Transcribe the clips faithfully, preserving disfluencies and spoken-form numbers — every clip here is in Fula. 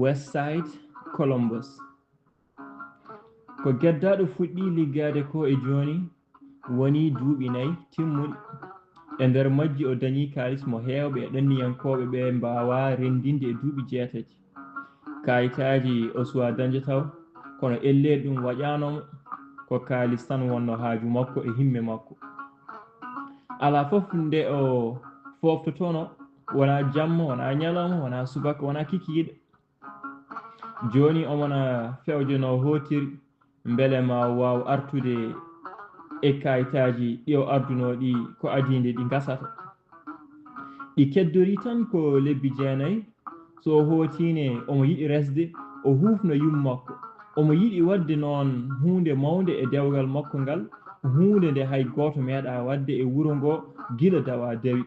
West Side, Columbus. Ko Geddaaɗo fuɗɗii liggaade ko e jooni wonii duuɓi nayi timmuɗi. E nder majji o dañii kaalis mo heewɓe e ɗanniyankooɓe ɓe mbaawaa renndinde e duuɓi jeetati. Kaayitaaji o suwaa dañde taw, kono ellee ɗum waƴaano mo, ko kaalis tan wonnoo haaju makko e himme makko. Alaa fof nde o fooftotono, wonaa jamma, wonaa ñalawma, wonaa subaka, wonaa kikiiɗe. Jooni omona fewjo no hootiri, mbele ma waaw artude e kaayitaaji ɗi o ardunoo ɗi ko adii nde ɗi ngasata. Ɗi keddorii tan ko lebbi jeenayi, so o hootiine omo yiɗi resde, o huufna yumma makko. Omo yiɗi waɗde noon huunde mawnde e dewgal makko ngal, huunde nde hay gooto meeɗaa waɗde e wuro ngo gila dawaa dawi.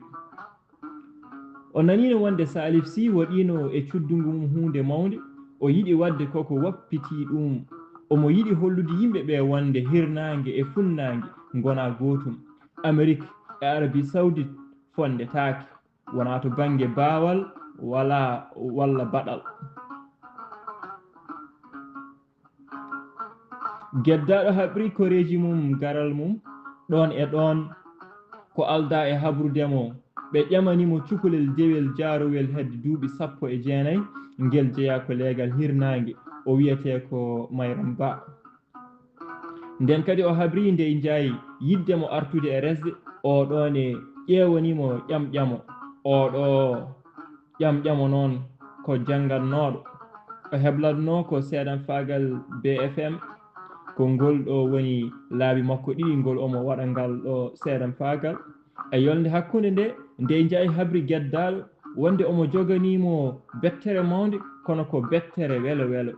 O naniino wonde Salif Sy waɗiino e cuddungu mum huunde mawnde, o yiɗi waɗde koko wappitii ɗum. Omo yiɗi hollude yimɓe ɓe wonde hirnaange e funnaange ngonaa gootum. Amerik e Arabi Sawdit fonndetaake, wonaa to bannge baawal wala, walla baɗal. Geddaaɗo haɓri koreeji mum garal mum, ɗoon e ɗoon ko aldaa e habrude mo. Ɓe ƴamani mo cukalel dewel jaarowel hedde duuɓi sappo e jeenayi, ngel jeyaa ko leegal hirnaange, o wiyetee ko Mayram Ba. Nden kadi o habri Ndey Njaay yiɗde mo artude e resde, oo ɗoon e ƴeewanii mo ƴamƴamo, oo ɗoo ƴamƴamo noon ko janngatnooɗo. O heblatnoo ko seedanfaagal B F M, ko ngol ɗo woni laabi makko ɗiɗi ngol omo waɗa ngal ɗo seedanfaagal. E yolnde hakkunde nde, Ndey Njaay habri Geddaaɗo wonde omo joganii mo bettere mawnde, kono ko bettere welo welo.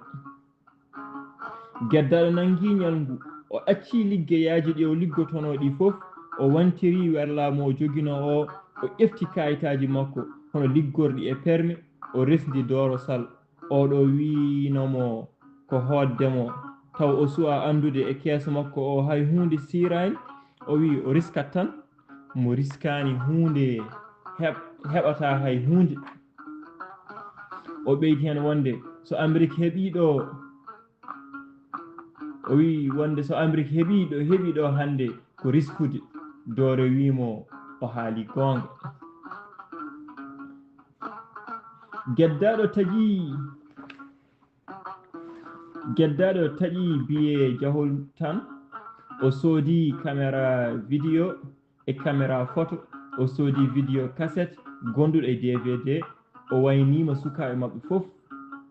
Geddaaɗo nanngii ñalngu, o accii liggeyaaji ɗi o liggotonoo ɗi fof, o wantiri werlaa mo o joginoo o, o ƴefti kaayitaaji makko, hono liggorɗi e permi, o resndi Dooro Sal. Oo ɗo wiino mo ko hootde mo, taw o suwaa anndude e keeso makko o hay huunde siiraani. O wii o riskat tan, mo riskaani huunde heɓ-, heɓataa hay huunde. O ɓeydi heen wonde so Amerik heɓii ɗo, o wii wonde so Amerik heɓii ɗo, heɓii ɗo hannde ko riskude. Dooro wii mo o haali goonga. Geddaaɗo taƴi, Geddaaɗo taƴi biye jahol tan, o soodi kamera video e kamera photo, o soodi video cassette gonduɗo e D V D, o wayniima sukaaɓe maɓɓe fof,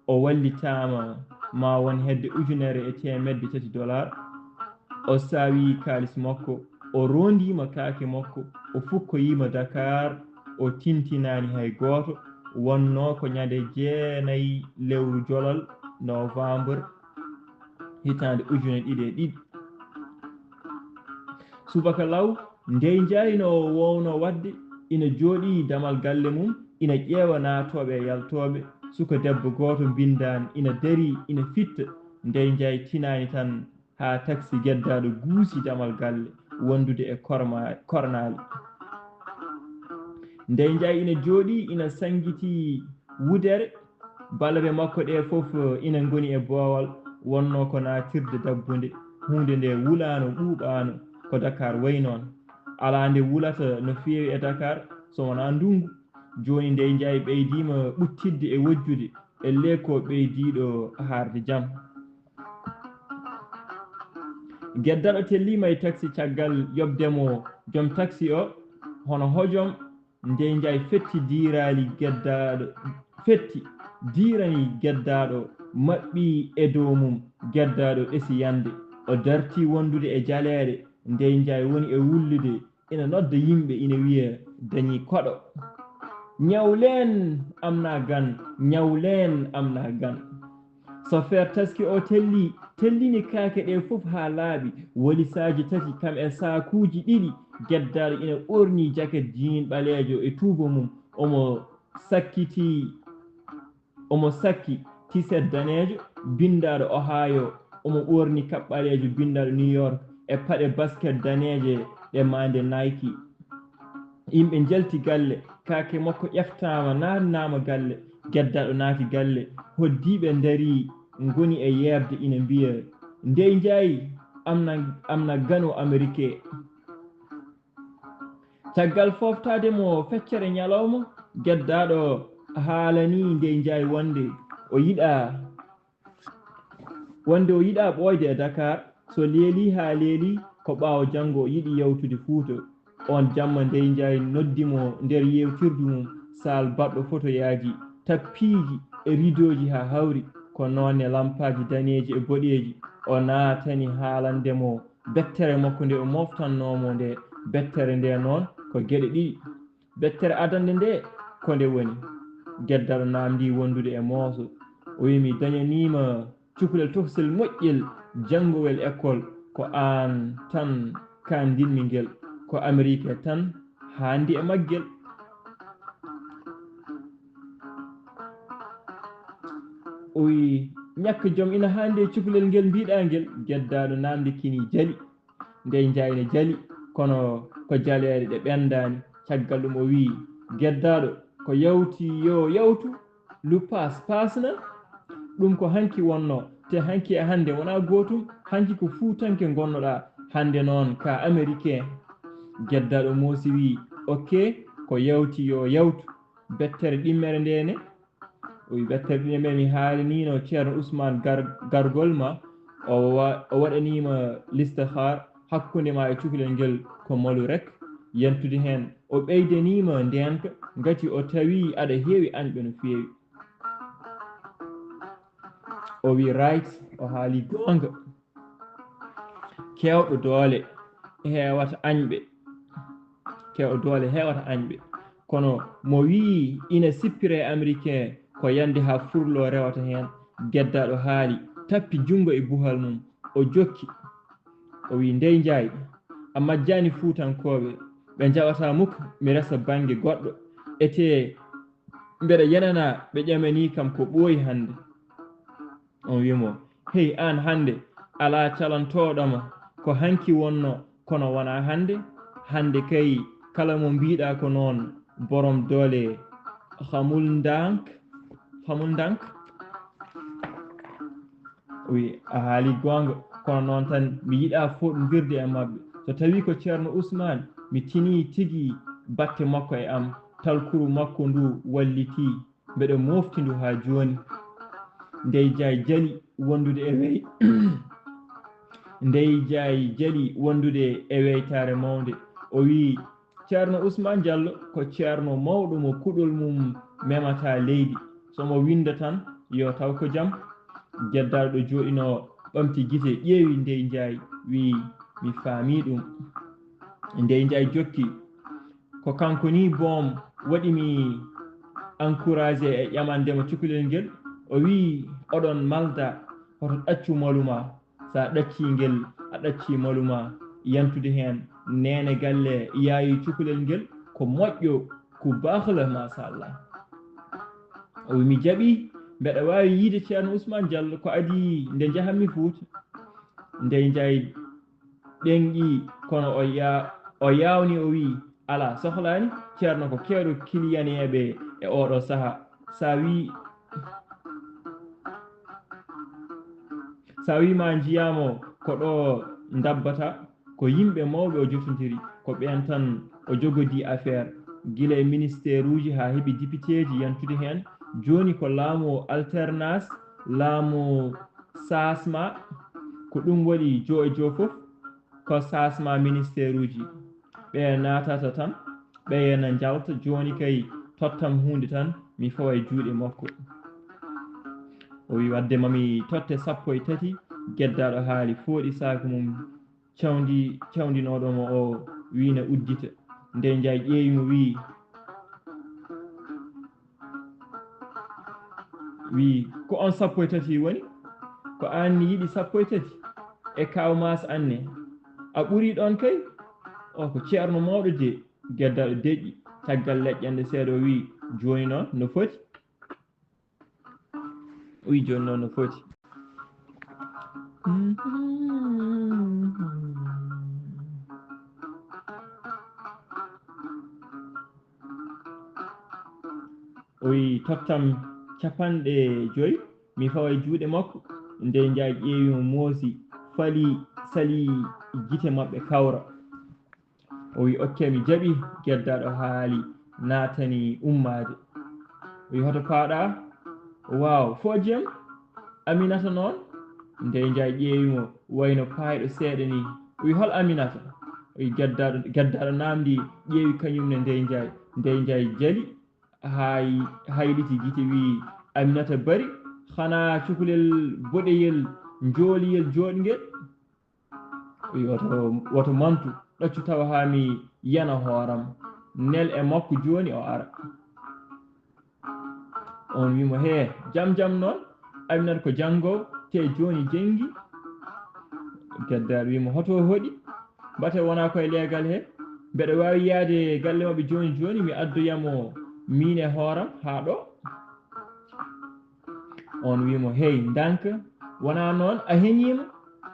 o wallitaama ma won hedde ujunere e teemedde tati dollar. O saawi kaalis makko, o roondiima kaake makko, o fukkoyiima Dakar, o tintinaani hay gooto. Wonnoo ko ñande jeenayi lewru jolal, novembre, hitaande ujune ɗiɗi e ɗiɗi. Subaka law, Ndey Njaay no o woowno waɗde, ina jooɗii damal galle mum, ina ƴeewa naatooɓe e yaltooɓe. Suka debbo gooto mbindaani ina darii, ina fitta. Ndey Njaay tinaani tan haa taksi Geddaaɗo guusi damal galle wondude e korma-, kornaali. Ndey Njaay ina jooɗii, ina sanngitii wudere. Balabe makko ɗe fof ina ngoni e boowal, wonnoo ko naatirde dabbunde. Huunde nde wulaano, ɓuuɓaano, ko Dakar wayi noon. Alaa nde wulata no feewi e Dakar, so wonaa ndunngu. Jooni Ndey Njaay ɓeydiima ɓuttidde e wojjude, ellee ko ɓeydiiɗo haarde jam. Geddaaɗo telliima e taksi caggal yoɓde mo joom taksi o, hono hojom, Ndey Njaay fetti diiraali Geddaaɗo, fetti diirani Geddaaɗo, maɓɓi e dow mum. Geddaaɗo ɗesi yande, o darti wondude e jaleeɗe. Ndey Njaay woni e wullude, ina nodda yimɓe, ina wiya, "Dañi koɗo. Ñawleen am na gan, ñawleen am na gan." Sofeer taski o telli, tellini kaake ɗe fof haa laaɓi, wolisaaji tati kam e saakuuji ɗiɗi. Geddaaɗo ina ɓorni jaket jiin ɓaleejo e tuuba mum, omo sakkiti, omo sakki tiset daneejo binndaaɗo Ohio, omo ɓorni kap ɓaleejo binndaaɗo New York, e paɗe basket daneeje ɗe maande Nike. Yimɓe njalti galle, kaake makko ƴeftaama, naatnaama galle. Geddaaɗo naati galle, hoddiiɓe ndarii, ngoni e yeeɓde ina mbiya, "Ndey Njaay, am na, am na gano Amerike." Caggal fooftaade mo feccere ñalawma, geddaaɗo haalanii Ndey Njaay wonde o yiɗaa, wonde o yiɗaa ɓooyde e Dakar. So leelii haa leelii, ko ɓaawo janngo o yiɗi yawtude Fuuta. Oon jamma, Ndey Njaay noddi mo nder yeewtirdu mum, saal baɗɗo fotoyaaji, tappiiji e ridooji haa hawri, ko noone lampaaji daneeji e boɗeeji. O naatani haalande mo bettere makko nde o mooftannoo mo nde. Bettere nde noon ko geɗe ɗiɗi. Bettere adannde nde, ko nde woni? Geddaaɗo naamndii wondude e mooso. O wiyi, "Mi dañaniima cukalel tokosel moƴƴel, janngowel école. Ko aan tan kaandinmi ngel. Ko Amerike tan haandi e maggel." O wiyi, "Ñakka joom, ina haandi e cukalel ngel mbiɗaa ngel?" Geddaaɗo naamnde kini jali. Ndey Njaay ne jali, kono ko jaleeɗe ɗe ɓenndaani. Caggal ɗum o wiyi, "Geddaaɗo, ko yawti yo yawtu, lu paas paasnan. Ɗum ko hanki wonnoo, te hanki e hannde wonaa gootum. Hanki ko fuutanke ngonnoɗaa, hannde noon ka Ameriken." Geddaaɗo moosi wiyi, "Oke, ko yawti yo yawtu." Bettere ɗimmere nde ne, o wi, "Bettere ɗimmere mi haalaniino Ceerno Usmaan gar-, gargol ma, o wa-, o waɗaniima listihaar hakkunde ma e cukalel ngel ko malu rek, yantude heen. O ɓeydaniima ndeenka, ngati o tawi aɗa heewi añɓe no feewi." O wi, "Right, o haali goonga." Keewɗo doole heewata añɓe. Keewɗo doole heewata añɓe. Kono mo wiyi ina sippira e Ameriken, ko yande haa furlo rewata heen. Geddaaɗo haali, tappi junngo e buhal mum, o jokki. O wiyi, "Ndey Njaay, a majjaani Fuutankooɓe, ɓe njaɓataa muk mi resa bannge goɗɗo. Etee mbeɗa yenanaa ɓe ƴamanii kam ko ɓooyi hannde." On wiyi mo, "Hey, aan hannde alaa calantooɗo ma, ko hanki wonnoo, kono wonaa hannde. Hannde kay kala mo mbiɗaa ko noon, borom doole xamul ndank, xamul ndank." O wiyi, "A haali goonga, kono noon tan mi yiɗaa fooɗondirde e maɓɓe. So tawii ko Ceerno Usmaan, mi tinii tigi batte makko e am, talkuru makko ndu wallitii. Mbeɗa moofti ndu haa jooni." Ndey Njaay jali wondude e wey-, Ndey Njaay jali wondude e weytaare mawnde. O wiyi, "Ceerno Usmaan Jallo ko ceerno mawɗo mo kuɗol mum memataa leydi. So mo winnda tan, yo taw ko jam." Geddaaɗo ɗo jooɗinoo ɓamti gite, ƴeewi Ndey Njaay, wiyi, "Mi faamii ɗum." Ndey Njaay jokki, "Ko kanko nii boom waɗi mi encouragé e ƴamande mo cukalel ngel." O wiyi, "Oɗon malda, hoto ɗaccu malu ma. Sa ɗaccii ngel, a ɗaccii malu ma." Yantude heen, neene galle yaayi cukalel ngel ko moƴƴo, ko baax la, machallah. O wiyi, "Mi jaɓii, mbeɗa waawi yiide Ceerno Usmaan Jallo ko adii nde njahammi Fuuta." Ndey Njaay ɗenƴi, kono o ya-, o yaawni, o wiyi, "Alaa, sohlaani, Ceerno ko keewɗo kiliyaneeɓe e ooɗo sahaa. Sa wi-, sa wi ma njiyaamo ko ɗo ndabbata, ko yimɓe mawɓe o jotondiri, ko ɓeen tan o jogodi affaire, gila e ministeeruuji haa heɓi dipiteeji yantude heen. Jooni ko laamu alternance, laamu changement, ko ɗum waɗi joo e joo fof ko changement ministeeruuji. Ɓe naatata tan, ɓeya na njalta, jooni kay tottam huunde tan, mi fawa e juuɗe makko." O wi, "Wadde mami totte sappo e tati." Geddaaɗo haali, fooɗi saaku mum cawndi, cawndinooɗo mo o, wiyi na uddita. Ndey Njaay ƴeewi mo, wiyi, wiyi, "Ko on sappo e tati woni? Ko aan ni yiɗi sappo e tati? E Kaaw Maas an ne? A ɓurii ɗoon kay? O ko ceerno mawɗo de." Geddaaɗo deƴƴi. Caggal leƴƴannde seeɗa, o wiyi, "Jooni noon no foti?" O wiyi, "Jooni noon no foti?" O wi, "Tottam capanɗe joy, mi fawa e juuɗe makko." Ndey Njaay ƴeewi mo, moosi, fali, sali gite maɓɓe kawra. O wi, "Okke, mi jaɓi." Geddaaɗo haali, naatani ummaade. O wi, "Hoto paaɗa?" "Waaw, fooji am?" "Aminata noon?" Ndey Njaay ƴeewi mo, wayno paayɗo seeɗa ni. O wi, "Hol Aminata?" O wi, geddaaɗo, geddaaɗo naamndi, ƴeewi kañum ne Ndey Njaay. Ndey Njaay jali, hay-, hayliti gite, wi, "Aminata Bari, xanaa cukalel boɗeyel, njooliyel, jooɗngel?" O wi, "Woto, woto mantu, ɗaccu tawa haa mi yana hooram. Nel e makko jooni o ara." Oon wi mo, "Hee, jam jam noon, Aminata ko janngoowo, te jooni jenngi." Geddaaɗo wi mo, "Hoto hoɗi, mbate wonaa koye leegal he. Mbeɗa waawi yahde galle maɓɓe jooni jooni, mi addoya mo miin e hooram haa ɗo." Oon wi mo, "Hey, ndanka, wonaa noon a heñiima?"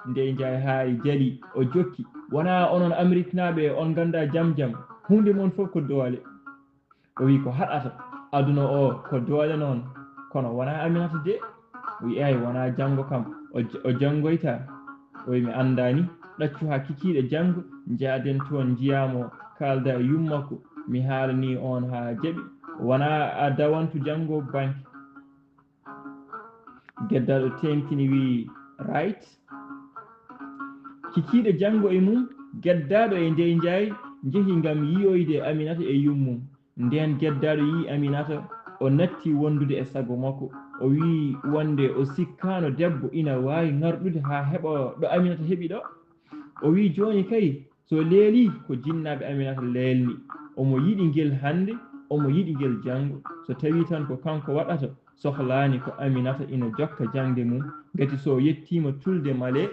Ndey Njaay haali, jali, o jokki, "Wonaa onon Ameriknaaɓe on nganndaa jam jam, huunde mon fof ko doole." O wi, "Ko haɗata aduna o ko doole noon, kono wonaa Aminata de." O wi, "Eey, wonaa janngo kam o j-, o janngoyta." O wi, "Mi anndaani, ɗaccu haa kikiiɗe janngo, njaaden toon njiyaa mo, kaalda e yummakko, mi haalanii on haa jaɓi, wonaa a dawantu janngo banke." Geddaaɗo teeŋtini, wi, "Right." Kikiiɗe janngo e mum, Geddaaɗo e Ndey Njaay njehi ngam yiyoyde Aminata e yummum. Ndeen Geddaaɗo yiyi Aminata, o natti wondude e sago makko. O wiyi wonde o sikkaano debbo ina waawi ŋarɗude haa heɓa ɗo Aminata heɓi ɗo. O wiyi jooni kay, so leelii, ko jinnaaɓe Aminata leelni. Omo yiɗi ngel hannde, omo yiɗi ngel janngo. So tawii tan ko kanko waɗata, sohlaani ko Aminata ina jokka jaŋde mum. Ngati so yettiima Tulde Male,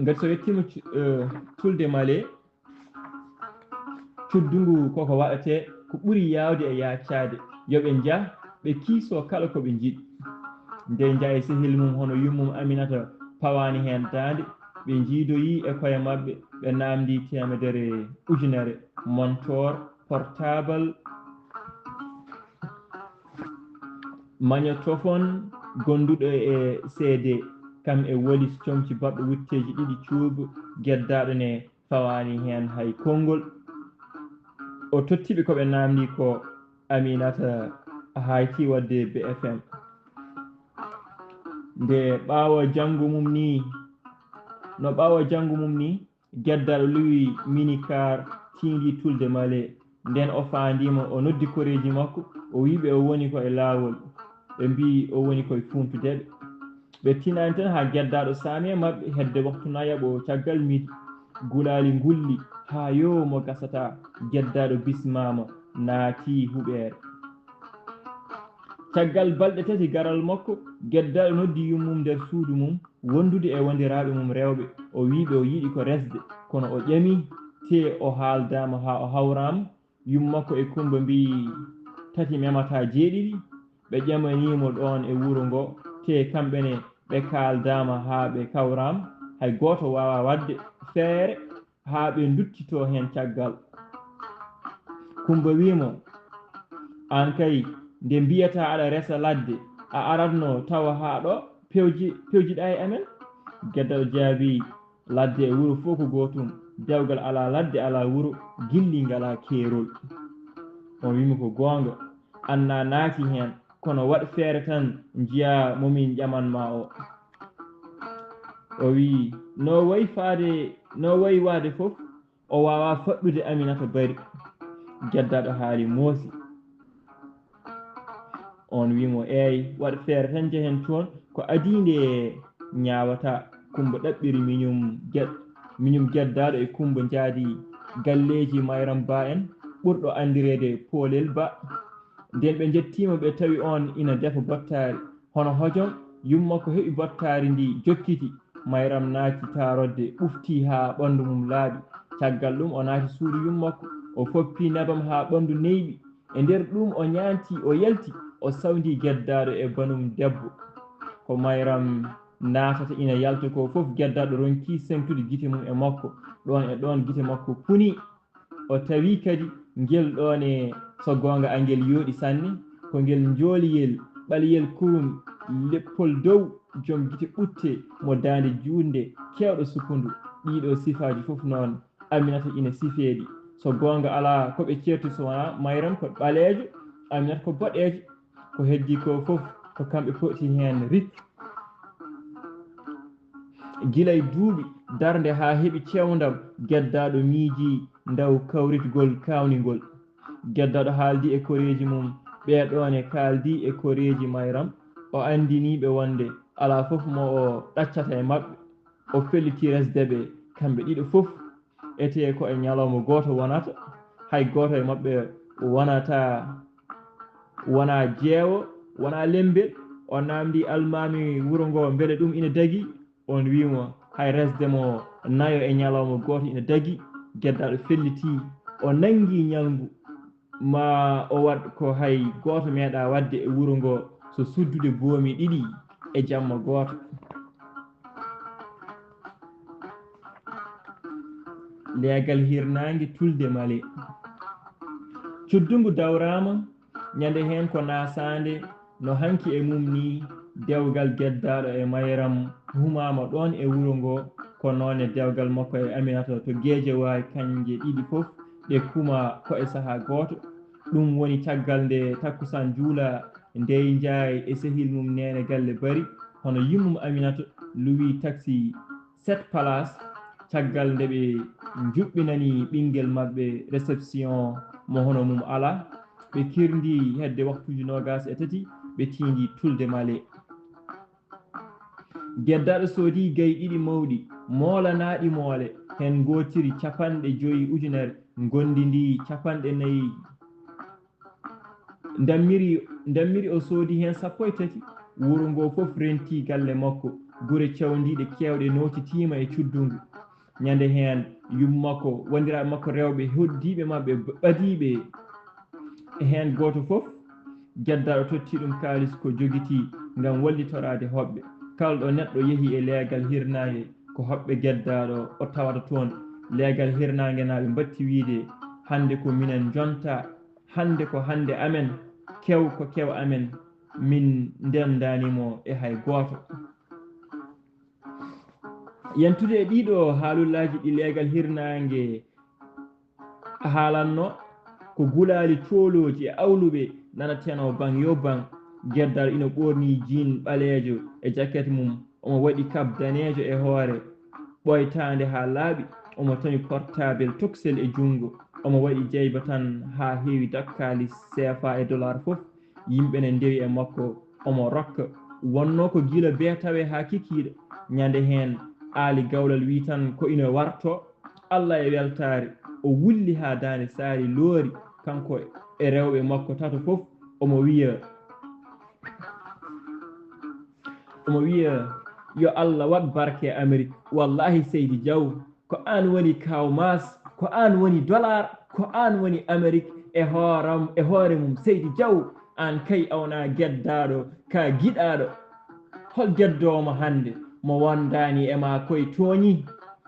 ngati so yettiima cu-, eh, Tulde Male, cuddu ngu koko waɗatee, ko ɓuri yaawde e yaacaade. Yo ɓe njah, ɓe kiisoo kala ko ɓe njiɗi. Ndey Njaay e sehil mum, hono yummum Aminata, pawaani heen daande. Ɓe njiidoyii e koye maɓɓe, ɓe naamndii teemedere ujunere, montoor, portaabal, magnétophone gonduɗo e C D, kam e walis comci baɗɗo wutteeji ɗiɗi cuubu, Geddaaɗo ne fawaani heen hay konngol. O totti ɓe ko ɓe naamndii ko, Aminata haayti waɗde B F M. Nde ɓaawo janngo mum nii, no ɓaawo janngo mum nii, Geddaaɗo luwi minikaar tiindii Tulde Male. Ndeen o faandiima, o noddi koreeji makko, o wiyi ɓe o woni ko e laawol. Ɓe mbiyi o woni ko e fuuntude ɓe. Ɓe tinaani tan haa Geddaaɗo saami e maɓɓe hedde waktu nayaɓo caggal midi. Gulaali ngulli haa yoo mo gasata, Geddaaɗo bismaama, naatii huɓeere. Caggal balɗe tati garal makko, Geddaaɗo noddi yummum nder suudu mum, wondude e wondiraaɓe mum rewɓe. O wiyi ɓe o yiɗi ko resde, kono o ƴami, tee o haaldaama haa o hawraama. Yummakko e Kummba mbiyi tati memataa jeeɗiɗi. Ɓe ƴamanii mo ɗoon e wuro ngo, tee kamɓe ne ɓe kaaldaama haa ɓe kawraama. Hay gooto waawaa waɗde feere haa ɓe nduttitoo heen caggal. Kummba wiyi mo, "Aan kay, nde mbiyataa aɗa resa ladde, a aratno tawa haa ɗo pewji-, pewjiɗaa e amen?" Geddaaɗo jaabii, "Ladde e wuro fof ko gootum, dewgal alaa ladde, alaa wuro, gilli ngalaa keerol." On wiyi mo, "Ko goonga, aan a naati heen, kono waɗ feere tan njiyaa mo min ƴaman maa o." O wiyi, "No wayi faade, no wayi waade fof, o waawaa faɗɗude Aminata Bari." Geddaaɗo haali moosi. On wiyi mo, "Eey, waɗ feere tan njehen toon, ko adii nde ñaawataa." Kummba ɗaɓɓiri miñum Ged-, miñum Geddaaɗo e Kummba njaadi galleeji Mayram Ba en, ɓurɗo anndireede Poolel Ba. Ndeen ɓe njettiima, ɓe tawi oon ina defa bottaari. Hono hojom, yummakko heɓi bottaari ndi jokkiti. Mayram naati taarodde, ɓuftii haa ɓanndu mum laaɓi. Caggal ɗum, o naati suudu yummakko, o foppii nebam haa ɓanndu neyɓi. E nder ɗum, o ñaantii, o yalti, o sawndii Geddaaɗo e banum debbo. Ko Mayram naatata ina yalta ko fof, Geddaaɗo ronki semtude gite mum e makko. Ɗoon e ɗoon gite makko puni. O tawi kadi ngel ɗoon e so goonga angel yooɗi sanne, ko ngel njooliyel, ɓaliyel kurum, leppol dow, joom gite ɓutte, mo daande juutnde, keewɗo sukkundu. Ɗiiɗo sifaaji fof noon, Aminata ina sifeeɗi. So goonga alaa ko ɓe ceerti so wonaa Mayram ko ɓaleejo, Aminata ko boɗeejo. Ko heddii ko fof ko kamɓe poti heen rip. Gila e duuɓi darnde haa heɓi cewndam, Geddaaɗo miijii ndaw kawritgol kaawningol. Geddaaɗo haaldi e koreeji mum, ɓee ɗoon e kaaldi e koreeji Mayram, o anndinii ɓe wonde alaa fof mo o ɗaccata e maɓɓe. O felliti resde ɓe kamɓe ɗiɗo fof. Etee ko e ñalawma gooto wonata, hay gooto e maɓɓe wonata, wonaa jeewo, wonaa lembel. O naamndii almaami wuro ngoo mbele ɗum ina dagii. Oon wiyi mo hay resde mo nayo e ñalawma gooto ina dagii. Geddaaɗo felliti, o nanngi ñalngu, ma o waɗ ko hay gooto meeɗaa waɗde e wuro ngoo, so suddude boomi ɗiɗi e jamma gooto. Leegal hirnaange tulde male. Cuddungu dawraama, ñande heen ko naasaande no hanki e mum nii, dewgal Geddaaɗo e Mayram humaama ɗoon e wuro ngoo, ko noon e dewgal makko e Aminata to Geejawaay, kañje ɗiɗi fof ɗe kuma ko e sahaa gooto. Ɗum woni caggal nde takkusaan juulaa, Ndey Njaay e sehil mum Neene Galle Bari, hono yummum Aminata luwii taksi sept places, caggal nde ɓe njuɓɓinani ɓinngel maɓɓe réception mo hono mum alaa, ɓe kirndi hedde waktuuji noogaas e tati, ɓe tiindi tulde male. Geddaaɗo soodi gayi ɗiɗi mawɗi, moolanaaɗi moole, heen ngootiri capanɗe joyi ujunere, ngonndi ndi capanɗe nayi. Ndammiri, ndammiri o soodi heen sappo e tati. Wuro ngoo fof rentii galle makko. Gure cawndiiɗe keewɗe nootitiima e cuddungu. Ñande heen, yumma makko, wondiraaɓe makko rewɓe, hoddiiɓe maɓɓe, ɓadiiɓe, e heen gooto fof, Geddaaɗo totti ɗum kaalis ko jogitii ngam wallitoraade hoɓɓe. Kala ɗo neɗɗo yehi e leegal hirnaange, ko hoɓɓe Geddaaɗo o tawata toon. Leegal hirnaange naaɓe mbatti wiyde, hannde ko minen njonta, hannde ko hannde amen, kew ko kew amen, min ndenndaani mo e hay gooto. Yentude e ɗiɗo haalullaaji ɗi leegal hirnaange haalanno, ko gulaali coolooji e awluɓe nanatenoo baŋ yo baŋ. Geddaaɗo ina ɓoornii jiin ɓaleejo e jaket mum, omo waɗi kab daneejo e hoore, ɓooytaande haa laaɓi, omo tawi portaabel toksel e junngo, omo waɗi jeyba tan haa heewi dakkaali seefa e dollar fof. Yimɓe ne ndewi e makko, omo rokka. Wonnoo ko gila bee tawe haa kikiiɗe. Ñande heen, Aali Gawlal wii tan ko ina wartoo. Alla e weltaare, o wulli haa daande saari loori, kanko e rewɓe makko tato fof, omo wiya, omo wiya, yo Alla waɗ barke e Amerik. Wallaahi, Seydi Jaw, ko aan woni Kaaw Maas, ko aan woni Dollar, ko aan woni Amerik e hooram, e hoore mum. Seydi Jaw, aan kay a wonaa geddaaɗo, ka giɗaaɗo. Hol geddoowo mo hannde mo wondaani e maa koy tooñi?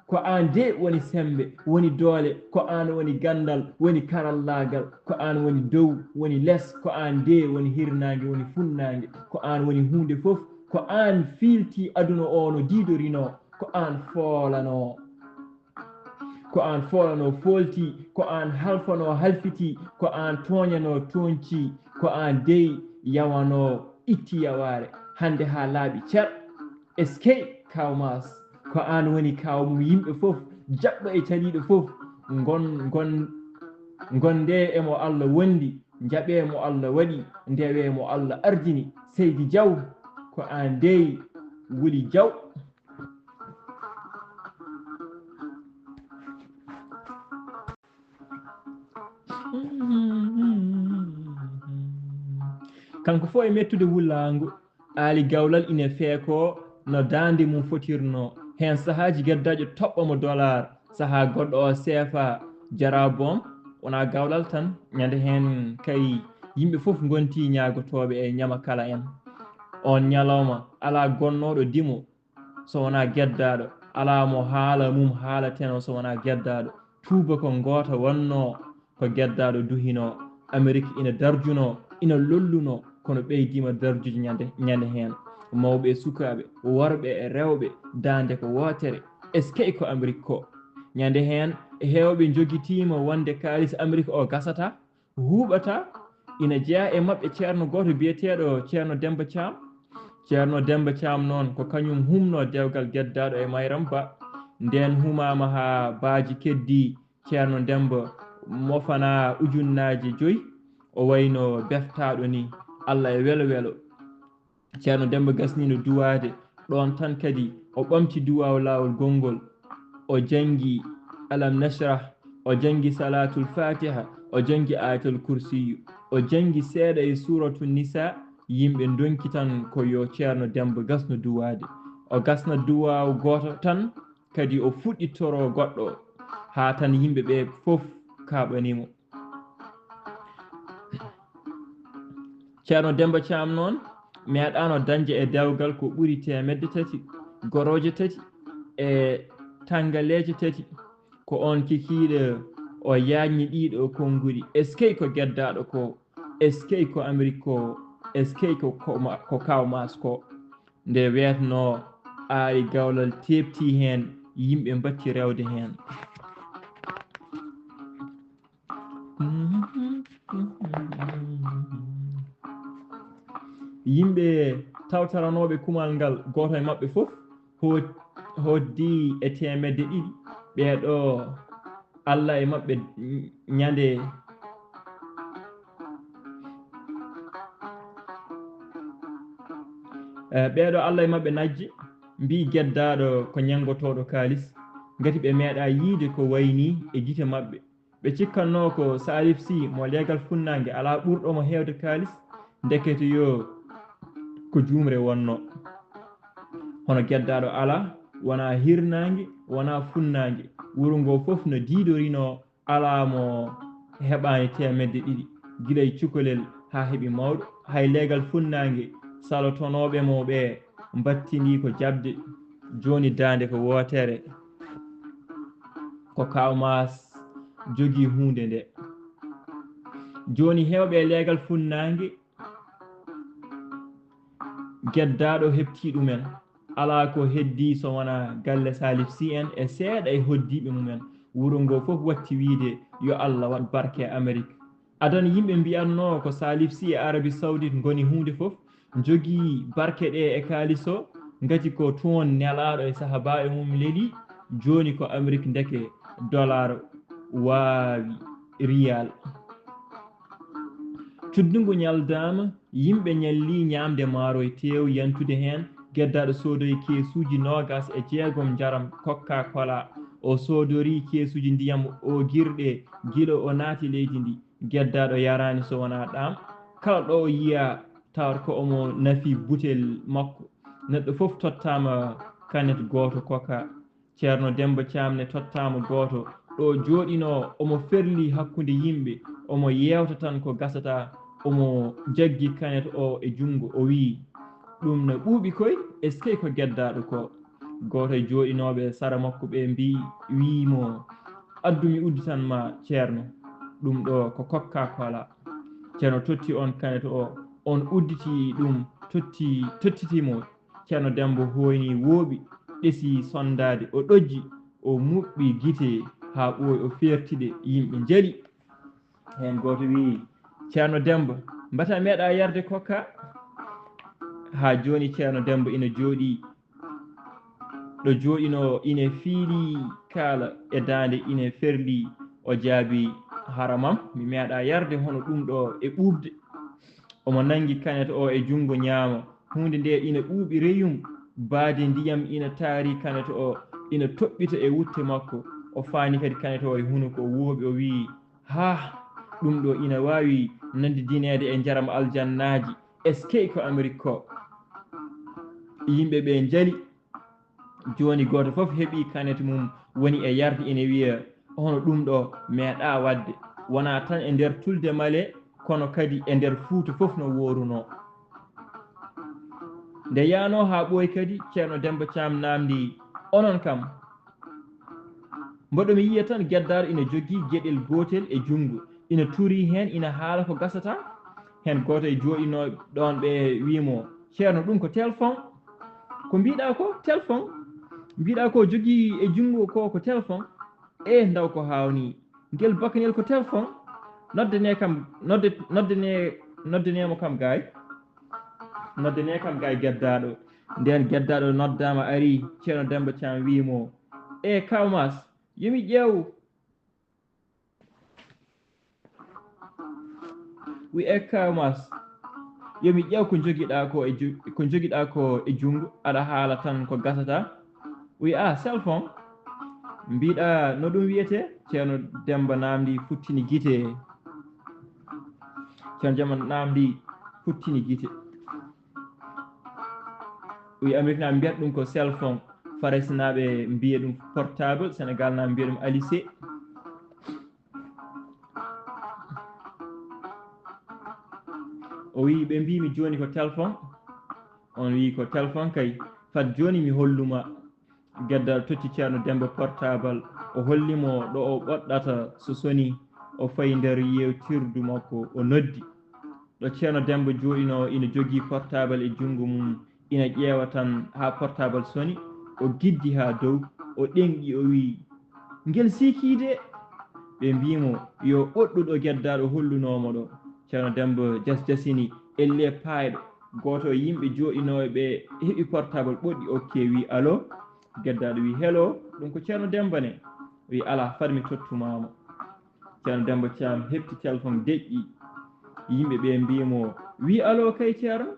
Ko aan de woni semmbe, woni doole, ko aan woni ganndal, woni karallaagal, ko aan woni dow, woni les, ko aan de woni hirnaange, woni funnaange, ko aan woni huunde fof, ko aan fiilti aduna o no diidorinoo, ko aan foolanoo. Ko aan foolanoo foolti, ko aan halfanoo halfiti, ko aan tooñanoo tooñci, ko aan dey yawanoo itti yawaare, hannde haa laaɓi cer. Eskey, Kaaw Maas, ko aan woni kaaw mum yimɓe fof, jaɓɓo e caliiɗo fof, ngon, ngon, ngondee e mo Alla wondi, njaɓee mo Alla waɗi, ndewee mo Alla ardini. Seydi Jaw, ko aan dey wuli Jaw. Kanko fof e mettude wullaango, Aali Gawlal ina feekoo no daande mum fotirnoo. Heen sahaaji geddaajo toɓɓa mo dollar, sahaa goɗɗo o seefa. Jara boom, wonaa Gawlal tan, ñande heen kay yimɓe fof ngontii ñaagotooɓe e ñama kala en. Oon ñalawma, alaa gonnooɗo dimo so wonaa geddaaɗo, alaa mo haala mum haalateno so wonaa geddaaɗo. Tuubakoo ngooto wonnoo ko geddaaɗo duhinoo. Amerik ina darjunoo, ina lollunoo, kono ɓeydiima darjude ñande, ñande heen. Mawɓe e sukaaɓe, worɓe e rewɓe, daande ko wootere. Eskey ko Amerik ko! Ñande heen, heewɓe njogitiima wonde kaalis Amerik o gasataa, huuɓataa. Ina jeyaa e maɓɓe ceerno gooto biyeteeɗo Ceerno Demmba Caam. Ceerno Demmba Caam noon, ko kañum humnoo dewgal geddaaɗo e Mayram Ba. Ndeen humaama haa baaji keddii, Ceerno Demmba mofanaa ujunnaaje joy, o wayno beftaaɗo ni, Alla e welo welo. Ceerno Demmba gasniino duwaade, ɗoon tan kadi o ɓamti duwaaw laawol gonngol, o janngi Alam Nashrah, o janngi Salaatul Faatiha, o janngi Aayatul Kursiyyu, o janngi seeɗa e Suuratu Nisaa, yimɓe ndonki tan ko yo Ceerno Demmba gasno duwaade. O gasna duwaaw gooto tan, kadi o fuɗɗitoroo goɗɗo, haa tan yimɓe ɓee fof kaaɓanii mo. Ceerno Demmba Caam noon, meeɗaano dañde e dewgal ko ɓuri teemedde tati gorooje tati e tanngaleeje tati. Ko oon kikiiɗe o yaajni ɗiiɗoo konnguɗi. Eskey ko geddaaɗo ko! Eskey ko Amerik ko! Eskey ko, ko ma-, ko Kaaw Maas ko! Nde weetnoo, Aali Gawlal teeɓtii heen, yimɓe mbatti rewde heen. Yimɓe tawtoranooɓe kumal ngal, gooto e maɓɓe fof hoot-, hoddii e teemedde ɗiɗi. Ɓee ɗoo, Alla e maɓɓe ñande, eh, ɓee ɗoo Alla e maɓɓe najji, mbii geddaaɗo ko ñenngotooɗo kaalis, ngati ɓe meeɗaa yiyde ko wayi nii e gite maɓɓe. Ɓe cikkatnoo ko Salif Sy mo leegal funnaange alaa ɓurɗo mo heewde kaalis, ndekete yo ko juumre wonnoo. Hono geddaaɗo alaa, wonaa hirnaange, wonaa funnaange. Wuro ngoo fof no diidorinoo, alaa mo heɓaani teemedde ɗiɗi, gila e cukalel haa heɓi mawɗo. Hay leegal funnaange, salotonooɓe mo ɓee mbattindii ko jaɓde. Jooni daande ko wootere, ko Kaaw Maas jogii huunde ndee. Jooni heewɓe e leegal funnaange, geddaaɗo heɓtii ɗumen. Alaa ko heddii so wonaa galle Salif Sy en e seeɗa e hoddiiɓe mumen. Wuro ngoo fof watti wiyde, yo Alla waɗ barke e Amerik. Adan yimɓe mbiyatnoo ko Salif Sy e Arabie Saoudite ngoni huunde fof, njogii barke ɗee e kaalis o, ngati ko toon nelaaɗo e sahaabaaɓe mum lelii, jooni ko Amerik ndeke dollar waawi riyaal. Cuddungu ñaldaama, yimɓe ñallii ñaamde maaro e teew, yantude heen, geddaaɗo soodoyi keesuuji noogaas e jeegom njaram Coca-Cola, o soodorii keesuuji ndiyam oogirɗe gila o naati leydi ndi. Geddaaɗo yaraani so wonaa ɗaam. Kala ɗo o yiyaa, tawata ko omo nafi butel makko. Neɗɗo fof tottaama kanet gooto Coca. Ceerno Demmba Caam ne tottaama gooto. Ɗo jooɗinoo, omo ferlii hakkunde yimɓe, omo yeewta tan ko gasataa, omo jaggi kanet o e junngo, o wiyi, "Ɗum na ɓuuɓi koy, eskey ko geddaaɗo ko?" Gooto e jooɗinooɓe sara makko ɓe mbii, wii mo, "Addu mi udditan ma, Ceerno, ɗum ɗo ko Coca-Cola." Ceerno totti oon kanet o, oon udditi ɗum, totti, tottiti mo. Ceerno Demmba hooyni wooɓi, ɗesi sonndaade, o ɗojji, o muɓɓi gite haa ɓooyi, o feerti ɗe, yimɓe njali. Heen gooto wii, "Ceerno Demmba, mbata meeɗa yarde Coca?" Haa jooni Ceerno Demmba ina jooɗii, ɗo jooɗinoo ina fiilii kaala e daande ina ferlii, o jaabii, "Haramam, mi meeɗa yarde hono ɗum ɗo e ɓuuɓde." Omo nanngi kanet o e junngo ñaamo. Huunde nde ina ɓuuɓi reyum, baade ndiyam ina taari kanet o, ina toɓɓita e wutte makko. O faani kadi kanet o e hunuko, o wooɓi, o wii, "Haa, ɗum ɗo ina waawi nanndidineede e njaram aljannaaji. Eskey ko Amerik ko?" Yimɓe ɓe njali. Jooni gooto fof heɓi kanet mum, woni e yarde, ina wiya, "Hono ɗum ɗo meeɗaa waɗde, wonaa tan e nder Tulde Male, kono kadi e nder Fuuta fof no woorunoo." Nde yahnoo haa ɓooyi kadi, Ceerno Demmba Caam naamndii, "Onon kam?" Mboɗo mi yiya tan geddaaɗo ina jogii geɗel gootel e junngo, ina turii heen, ina haala ko gasataa. Heen gooto e jooɗinooɓe ɗoon ɓe wiyi mo, "Ceerno, ɗum ko telefon." "Ko mbiɗaa ko? Telefon? Mbiɗaa ko jogii e junngo ko, ko telefon?" "Ee, ndaw ko haawnii. Ngel bakanel ko telefon? Noddanee kam, nodde, noddanee, noddanee mo kam gaay. Noddanee kam gaay geddaaɗo." Ndeen geddaaɗo noddaama, ari, Ceerno Demmba Caam wiyi mo, "Ee, Kaaw Maas, yo mi ƴeew." Wi, "Ee, Kaaw Maas, yo mi ƴeew ko njogiɗaa ko e ju-, ko njogiɗaa ko e junngo, aɗa haala tan ko gasataa." Wi, "A, telefon? Mbiɗaa no ɗum wiyetee?" Ceerno Demmba naamndii, futtini gite. Ceerno Demmba naamndii, futtini gite. Wi, Ameriknaaɓe mbiyata ɗum ko telefon, Faransinaaɓe mbiya ɗum portable, Senegaalnaaɓe mbiya ɗum alise. O wiyi, "Ɓe mbiimi jooni ko telefon." On wiyi, "Ko telefon kay. Fat jooni mi holluma." Geddaaɗo totti Ceerno Demmba portable, o holli mo ɗo o ɓoɗɗata so sonii, o fayi nder yeewtirdu makko, o noddi. Ɗo Ceerno Demmba jooɗinoo ina jogii portable e junngo mum, ina ƴeewa tan haa portable soni, o giddi haa dow, o ɗeŋɗi, o wiyi, "Ngel siikii de!" Ɓe mbii mo, "Yo ɓoɗɗu ɗo geddaaɗo hollunoo mo ɗo." Ceerno Demmba jasjasini, ellee paayɗo. Gooto e yimɓe jooɗinooɓe ɓe heɓi portable ɓoɗɗi, okkee, wii, "Allo?" Geddaaɗo wii, "Hello, ɗum ko Ceerno Demmba ne?" Wii, "Alaa, fad mi tottu maa mo." Ceerno Demmba Caam heɓti telefon, deƴƴi. Yimɓe ɓe mbii mo, wii, "Allo kay Ceerno?"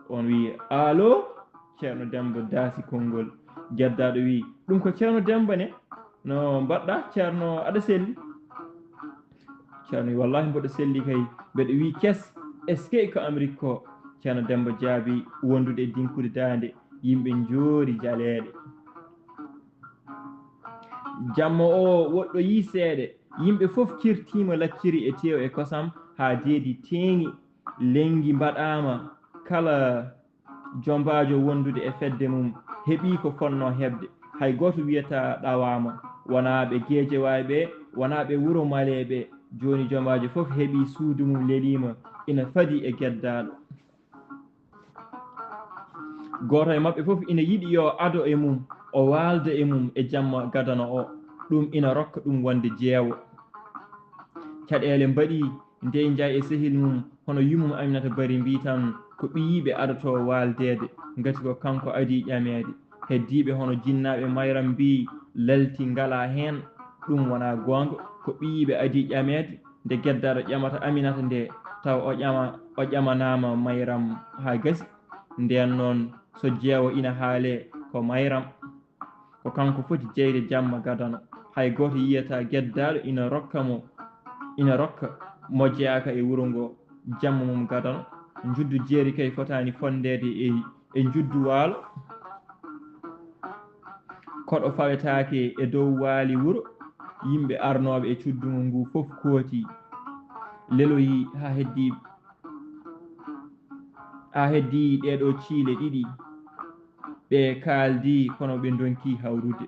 On wii, "Allo?" Ceerno Demmba daasi konngol. Geddaaɗo wii, "Ɗum ko Ceerno Demmba ne? No mbaɗɗaa, Ceerno, aɗa selli?" Ceerno wii, "Wallaahi mboɗo selli kay, mbeɗo wii kes, eskey ko Amrik ko?" Ceerno Demmba jaabii, wondude e dinkude daande, yimɓe njoori jaleeɗe. Jamma o woɗɗoyii seeɗa, yimɓe fof kirtiima lacciri e teew e kosam haa deedi teeŋi, lenngi mbaɗaama, kala jombaajo wondude e fedde mum heɓii ko fotnoo heɓde. Hay gooto wiyataa ɗawaama, wonaa ɓe Geejawaay ɓe, wonaa ɓe Wuro Malee ɓe. Jooni jombaajo fof heɓii suudu mum leliima, ina fadi e geddaaɗo. Gooto e maɓɓe fof ina yiɗi yo ado e mum, o waalda e mum e jamma gadano o. Ɗum ina rokka ɗum wonde jeewo. Caɗeele mbaɗii, Ndey Njaay e sehil mum, hono yummum Aminata Bari mbii tan, ko ɓiyiiɓe adotoo waaldeede, ngati ko kanko adii ƴameede. Heddiiɓe hono jinnaaɓe Mayram mbii, lalti ngalaa heen, ɗum wonaa goonga, ko ɓiyiiɓe adii ƴameede. Nde geddaaɗo ƴamata Aminata nde, taw o ƴama, o ƴamanaama Mayram haa gasi. Ndeen noon, so jeewo ina haalee, ko Mayram. Ko kanko foti jeyde jamma gadano. Hay gooto yiyataa geddaaɗo ina rokka mo, ina rokka mo jeyaaka e wuro ngo jamma mum gadano. Njuddu jeeri kay fotaani fonndeede e, e njuddu waalo. Koɗo fawetaake e dow waali wuro. Yimɓe arnooɓe e cuddu mum ngu fof kooti, leloyii haa heddii, haa heddii ɗee ɗoo ciile ɗiɗi. Ɓe kaaldi kono ɓe ndonki hawrude.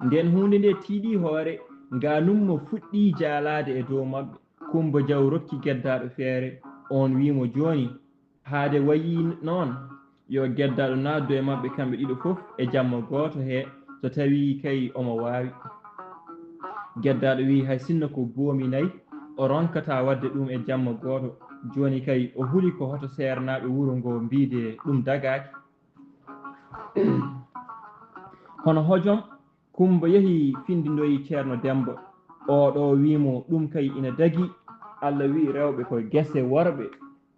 Nden huunde nde tiiɗi hoore, ngaanumma fuɗɗi jaalaade e dow maɓɓe. Kummba Jaw rokki geddaaɗo feere, oon wii mo, "Jooni, haade wayi noon, yo geddaaɗo naatdu e maɓɓe kamɓe ɗiɗo fof e jamma gooto he, so tawii kay omo waawi." Geddaaɗo wii, "Hay sinno ko boomi nayi, o ronkataa waɗde ɗum e jamma gooto. Jooni kay, o huli ko hoto seernaaɓe wuro ngo mbiide ɗum dagaaki." Hono hojom, Kummba yehi findindoyi Ceerno Demmba. Oo ɗoo wii mo, "Ɗum kay ina dagii. Alla wii rewɓe ko gese worɓe,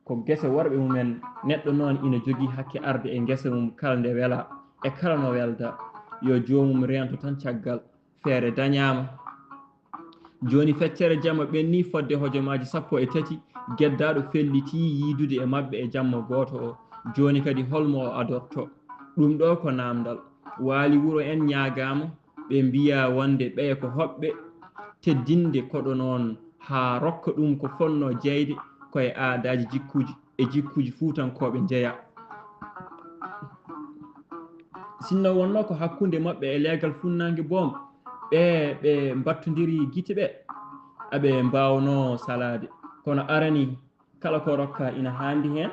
ko gese worɓe mumen. Neɗɗo noon ina jogii hakke arde e ngesa mum kala nde welaa, e kala no weldaa. Yo joomum reento tan caggal." Feere dañaama. Jooni feccere jamma ɓennii fodde hojomaaji sappo e tati, geddaaɗo fellitii yiidude e maɓɓe e jamma gooto o. Jooni kadi hol mo o adortoo? Ɗum ɗoo ko naamndal. Waali wuro en ñaagaama, ɓe mbiya wonde ɓeya ko hoɓɓe teddinde koɗo noon haa rokka ɗum ko fotnoo jeyde ko e aadaaji jikkuuji e jikkuuji fuutankooɓe njeya. Sinno wonnoo ko hakkunde maɓɓe e leegal funnaange boom, ɓe ɓe mbattondiri gite ɓe, aɓe mbaawnoo salaade. Kono arani kala ko rokka ina haandi heen.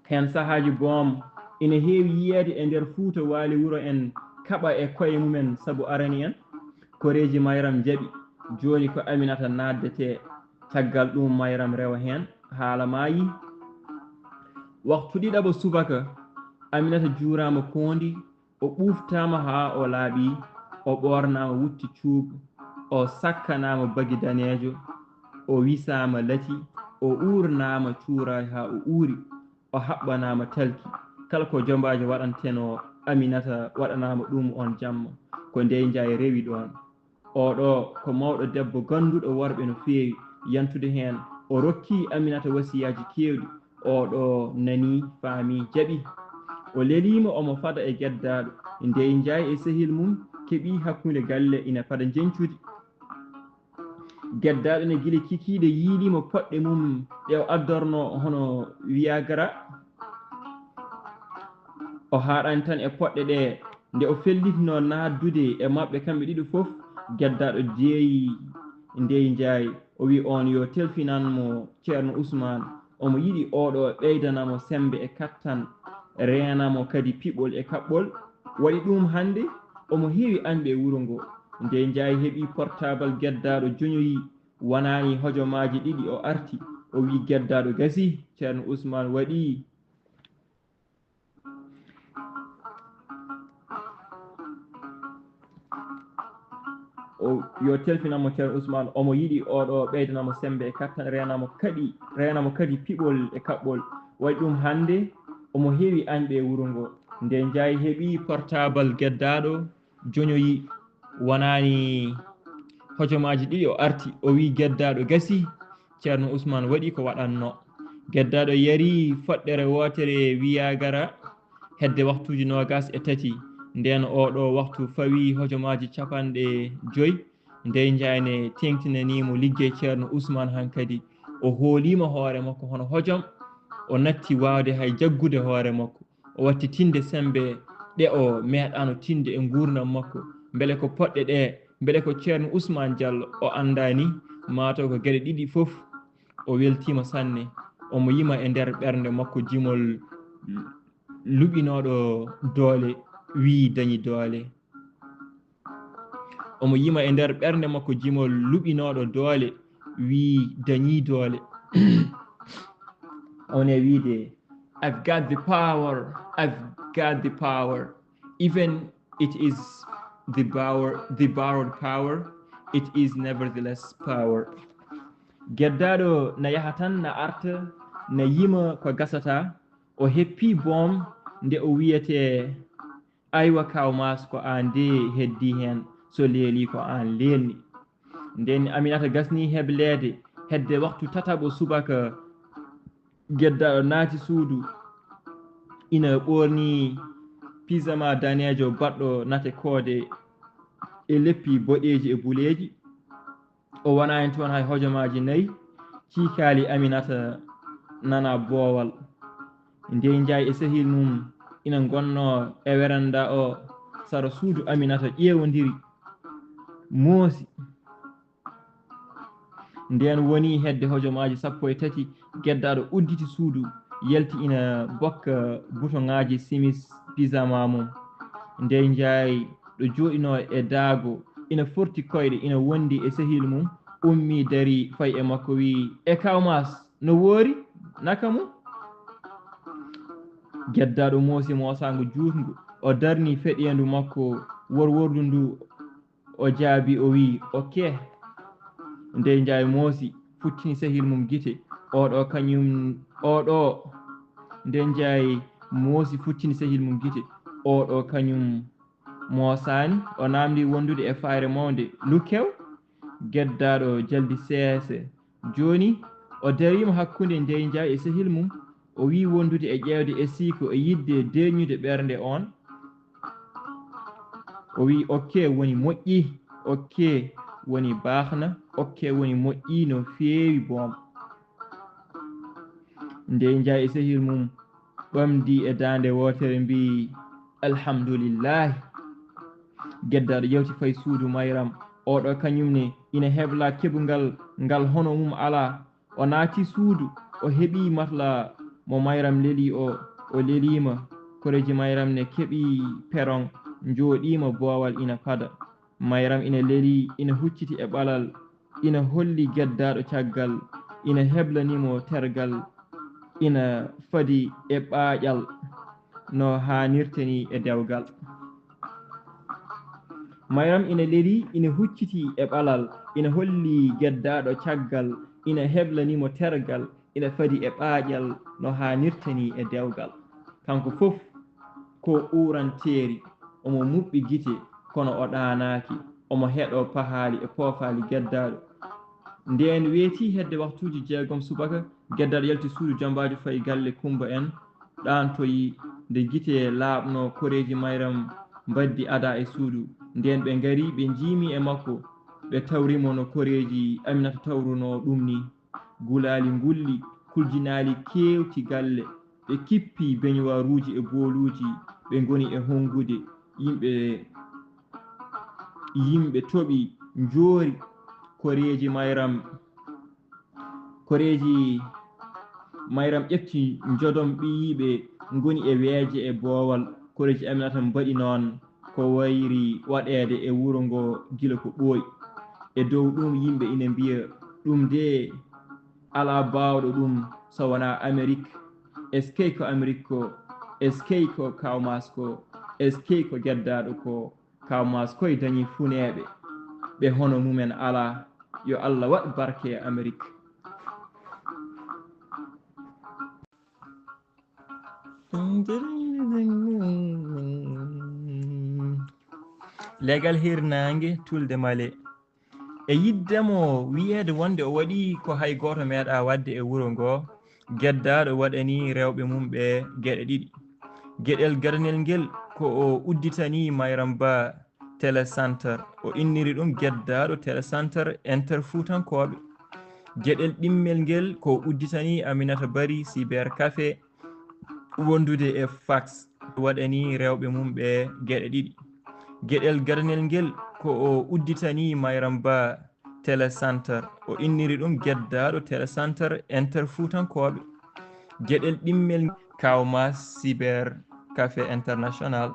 Heen sahaaji boom ina heewi yiyeede e nder Fuuta Waali wuro en kaɓa e koye mumen sabu arani en. Koreeji Mayram njaɓi, jooni ko Aminata naaddetee. Caggal ɗum Mayram rewa heen, haala maayi. Waktu ɗiɗaɓo subaka, Aminata juuraama koondi, o ɓuuftaama haa o laaɓi, o ɓoornaama wutti cuup, o sakkanaama bagi daneejo, o wisaama lati, o uurnaama cuuraay haa o uuri, o haɓɓanaama talki. Kala ko jombaajo waɗantenoo Aminata waɗanaama ɗum oon jamma. Ko Ndey Njaay rewi ɗoon. Oɗo ko mawɗo debbo gannduɗo worɓe no feewi, yantude heen. O rokki Aminata wasiyaaji keewɗi. Oɗo nani, faami, jaɓi. O leliima omo fada e geddaaɗo. Ndey Njaay e sehil mum keɓi hakkunde galle ina fada njeñcude. Geddaaɗo ne gila kikiiɗe yiiliima poɗɗe mum ɗe o addornoo hono Viagra. O haaɗaani tan e poɗɗe ɗe, nde o fellitnoo naatdude e maɓɓe kamɓe ɗiɗo fof, geddaaɗo deeyi Ndey Njaay. O wi oon yo telfinan mo Ceerno Usmaan. Omo yiɗi oɗo ɓeydana mo semmbe e kattan, reena mo kadi piɓol e kaɓɓol. Waɗi ɗum hannde, omo heewi añɓe e wuro ngo. Ndey Njaay heɓi portaabal geddaaɗo joñoyi, wonaani hojomaaji ɗiɗi o arti. O wi geddaaɗo gasi, Ceerno Usmaan waɗi. O yo telfinamo Ceerno Usmaan, omo yiɗi oɗo ɓeydana mo semmbe e kattan, reena mo kadi, reena mo kadi piɓol e kaɓɓol. Waɗi ɗum hannde, omo heewi añɓe e wuro ngo. Ndey Njaay heɓi portaabal geddaaɗo, joñoyi, wonaani hojomaaji ɗiɗi o arti, o wi geddaaɗo gasi, Ceerno Usmaan waɗi ko waɗannoo. Geddaaɗo yari foɗɗere wootere Viagra hedde waktuuji noogaas e tati. Ndeen oɗo waktu fawi hojomaaji capanɗe joy. Ndey Njaay ne teeŋtinanii mo liggey Ceerno Usmaan hankadi. O hooliima hoore makko hono hojom, o natti waawde hay jaggude hoore makko. O watti tinde semmbe ɗe o meeɗaano tinde e nguurndam makko. Mbele ko poɗɗe ɗe, mbele ko Ceerno Usmaan Jallo o anndaani, maa taw ko geɗe ɗiɗi fof. O weltiima sanne. Omo yima e nder ɓernde makko jimol luɓinooɗo doole, wii dañi doole. Omo yima e nder ɓernde makko jimol luɓinooɗo doole, wii dañi doole. One wiide, "I've got the power, I've got the power. Even it is the power, the borrowed power, it is nevertheless power." Geddaaɗo na yaha tan, na arta, na yima ko gasata. O heppi boom nde o wiyetee, "Aywa, Kaw Maas, ko aan de heddi heen, so leeli ko aan lelni." Ndeen Aminata gasni hebleede, hedde waktu tataɓo subaka, geddaaɗo naati suudu, ina ɓoorni pijama daneejo baɗɗo nate koode e leppi boɗeeji e buleeji. O wonaani toon hay hojomaaji nayi, ciikaali Aminata nana boowal. Ndey Njaay e sehil mum ina ngonnoo e weranda o sara suudu Aminata, ƴeewondiri, moosi. Ndeen woni hedde hojomaaji sappo e tati, geddaaɗo udditi suudu, yalti ina bokka butoŋaaji simis pijama mum. Ndey Njaay ɗo jooɗinoo e daago, ina forti koyɗe, ina wondi e sehil mum, ummii darii fayi e makko, wii, "E Kaw Maas, no woori? Naka mum?" Geddaaɗo moosi moosaango juutngo, o darni feɗeendu makko worwordu ndu, o jaabii, o wii, "Oke." Ndey Njaay moosi, futtini sehil mum gite. "Oɗo kañum, oɗo." Ndey Njaay moosi, futtini sehil mum gite. "Oɗo kañum moosaani?" O naamndii wondude e fayre mawnde. "Lukkew?" Geddaaɗo jaldi seese. Jooni, o dariima hakkunde Ndey Njaay e sehil mum. O wii wondude e ƴeewde e siiko e yiɗde deeƴnude ɓernde oon. O wiyi, "Okkee woni moƴƴi, okkee woni baaxna, okkee woni moƴƴi no feewi boom." Ndey njaay e sehil mum ɓamdi e daande wootere mbiyi, "Alhamdulillahi." Geddaaɗo yawti fayi suudu Mayram. Oɗo kañum ne ina hebla keɓungal ngal hono mum alaa. O naati suudu, o heɓi matla mo Mayram leli o, o leliima. Koreeji Mayram ne keɓi peroŋ, njooɗiima boowal ina fada. Mayram ina leli, ina hucciti e ɓalal, ina holli geddaaɗo caggal, ina heblani mo tergal, ina fadi e ɓaaƴal no haanirta ni e dewgal. Mayram ina leli, ina hucciti e ɓalal, ina holli geddaaɗo caggal, ina heblani mo tergal, ina fadi e ɓaaƴal no haanirta ni e dewgal. Kanko fof ko uuranteeri, omo muɓɓi gite, kono o ɗaanaaki, omo heɗoo pahaali e poofaali geddaaɗo. Ndeen weetii hedde waktuuji jeegom subaka, geddaaɗo yalti suudu jambaajo fayi galle Kummba en, ɗaantoyi. Nde gite laaɓnoo, koreeji Mayram mbaddi adaa e suudu. Ndeen ɓe ngari, ɓe njiimi e makko, ɓe tawri mo no koreeji Aminata tawrunoo ɗum ni. Gulaali ngulli, kuljinaali keewti galle, ɓe kippi beñuwaaruuji e booluuji, ɓe ngoni e honngude. Yimɓe, yimɓe toɓi, njoori, koreeji Mayram. Koreeji Mayram ƴefti njodom ɓiyiiɓe ngoni e weeje e boowal. Koreeji Aminata mbaɗi noon ko wayri waɗeede e wuro ngo gila ko ɓooyi. E dow ɗum yimɓe ina mbiya, "Ɗum de alaa baawɗo ɗum so wonaa Amerik. Eskey ko Amerik ko, eskey ko Kaaw Maas ko, eskey ko geddaaɗo ko." Kaaw Maas koy dañi funeeɓe, ɓe hono mumen alaa. Yo Allah waɗ barke e Amerik. Leegal hirnaange tulde male. E yiɗde mo wiyeede wonde o waɗi ko hay gooto meeɗaa waɗde e wuro ngoo, geddaaɗo waɗani rewɓe mum ɓe geɗe ɗiɗi. Geɗel gadanel ngel ko o udditani Mayram Ba Télécentre, o inniri ɗum geddaaɗo Télécentre Interfuutankooɓe. Geɗel ɗimmel ngel ko udditani Aminata Bari Cyber Café wondude e fax, waɗani rewɓe mum ɓe geɗe ɗiɗi. Geɗel gadanel ngel ko o udditani Mayram Ba Télécentre, o inniri ɗum geddaaɗo Télécentre Interfuutankooɓe. Geɗel ɗimmel Kaaw Maas Cyber Café International.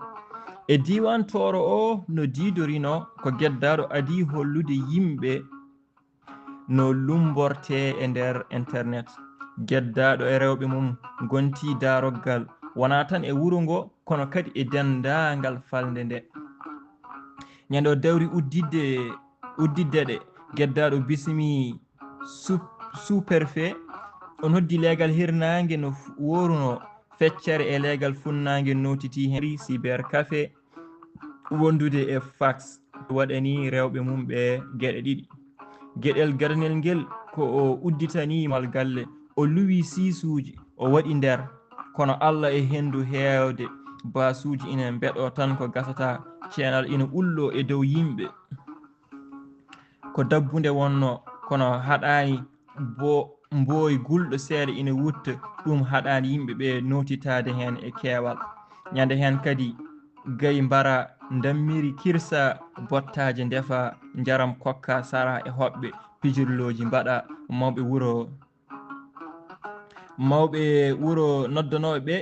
E diiwaan Tooro o no diidorino ko geddaaɗo adii hollude yimɓe no lummbortee e nder internet. Geddaaɗo e rewɓe mum ngontii daaroggal, wonaa tan e wuro ngo, kono kadi e denndaangal falnde nde. Ñande o dawri udditde, udditde ɗe, geddaaɗo bismii sous-, sous-préfet, o noddi leegal hirnaange no f-, woorunoo, feccere e leegal funnaange nootitii heen, cyber café, wondude e fax, waɗani rewɓe mum ɓe geɗe ɗiɗi. Geɗel gadanel ngel ko o udditani mal galle, o luwi siisuuji, o waɗi nder, kono Alla e henndu heewde, baasuuji ina mbeɗoo tan ko gasataa, ceenal ina ulloo e dow yimɓe. Ko dabbunde wonnoo, kono haɗaani bo-, mbooy gulɗo seeɗa ina wutta, ɗum haɗaani yimɓe ɓe nootitaade heen e keewal. Ñande heen kadi, gayi mbara ndammiri kirsa, bottaaje ndefa, njaram kokka sara e hoɓɓe, pijirlooji mbaɗa, mawɓe wuro, mawɓe wuro noddanooɓe ɓe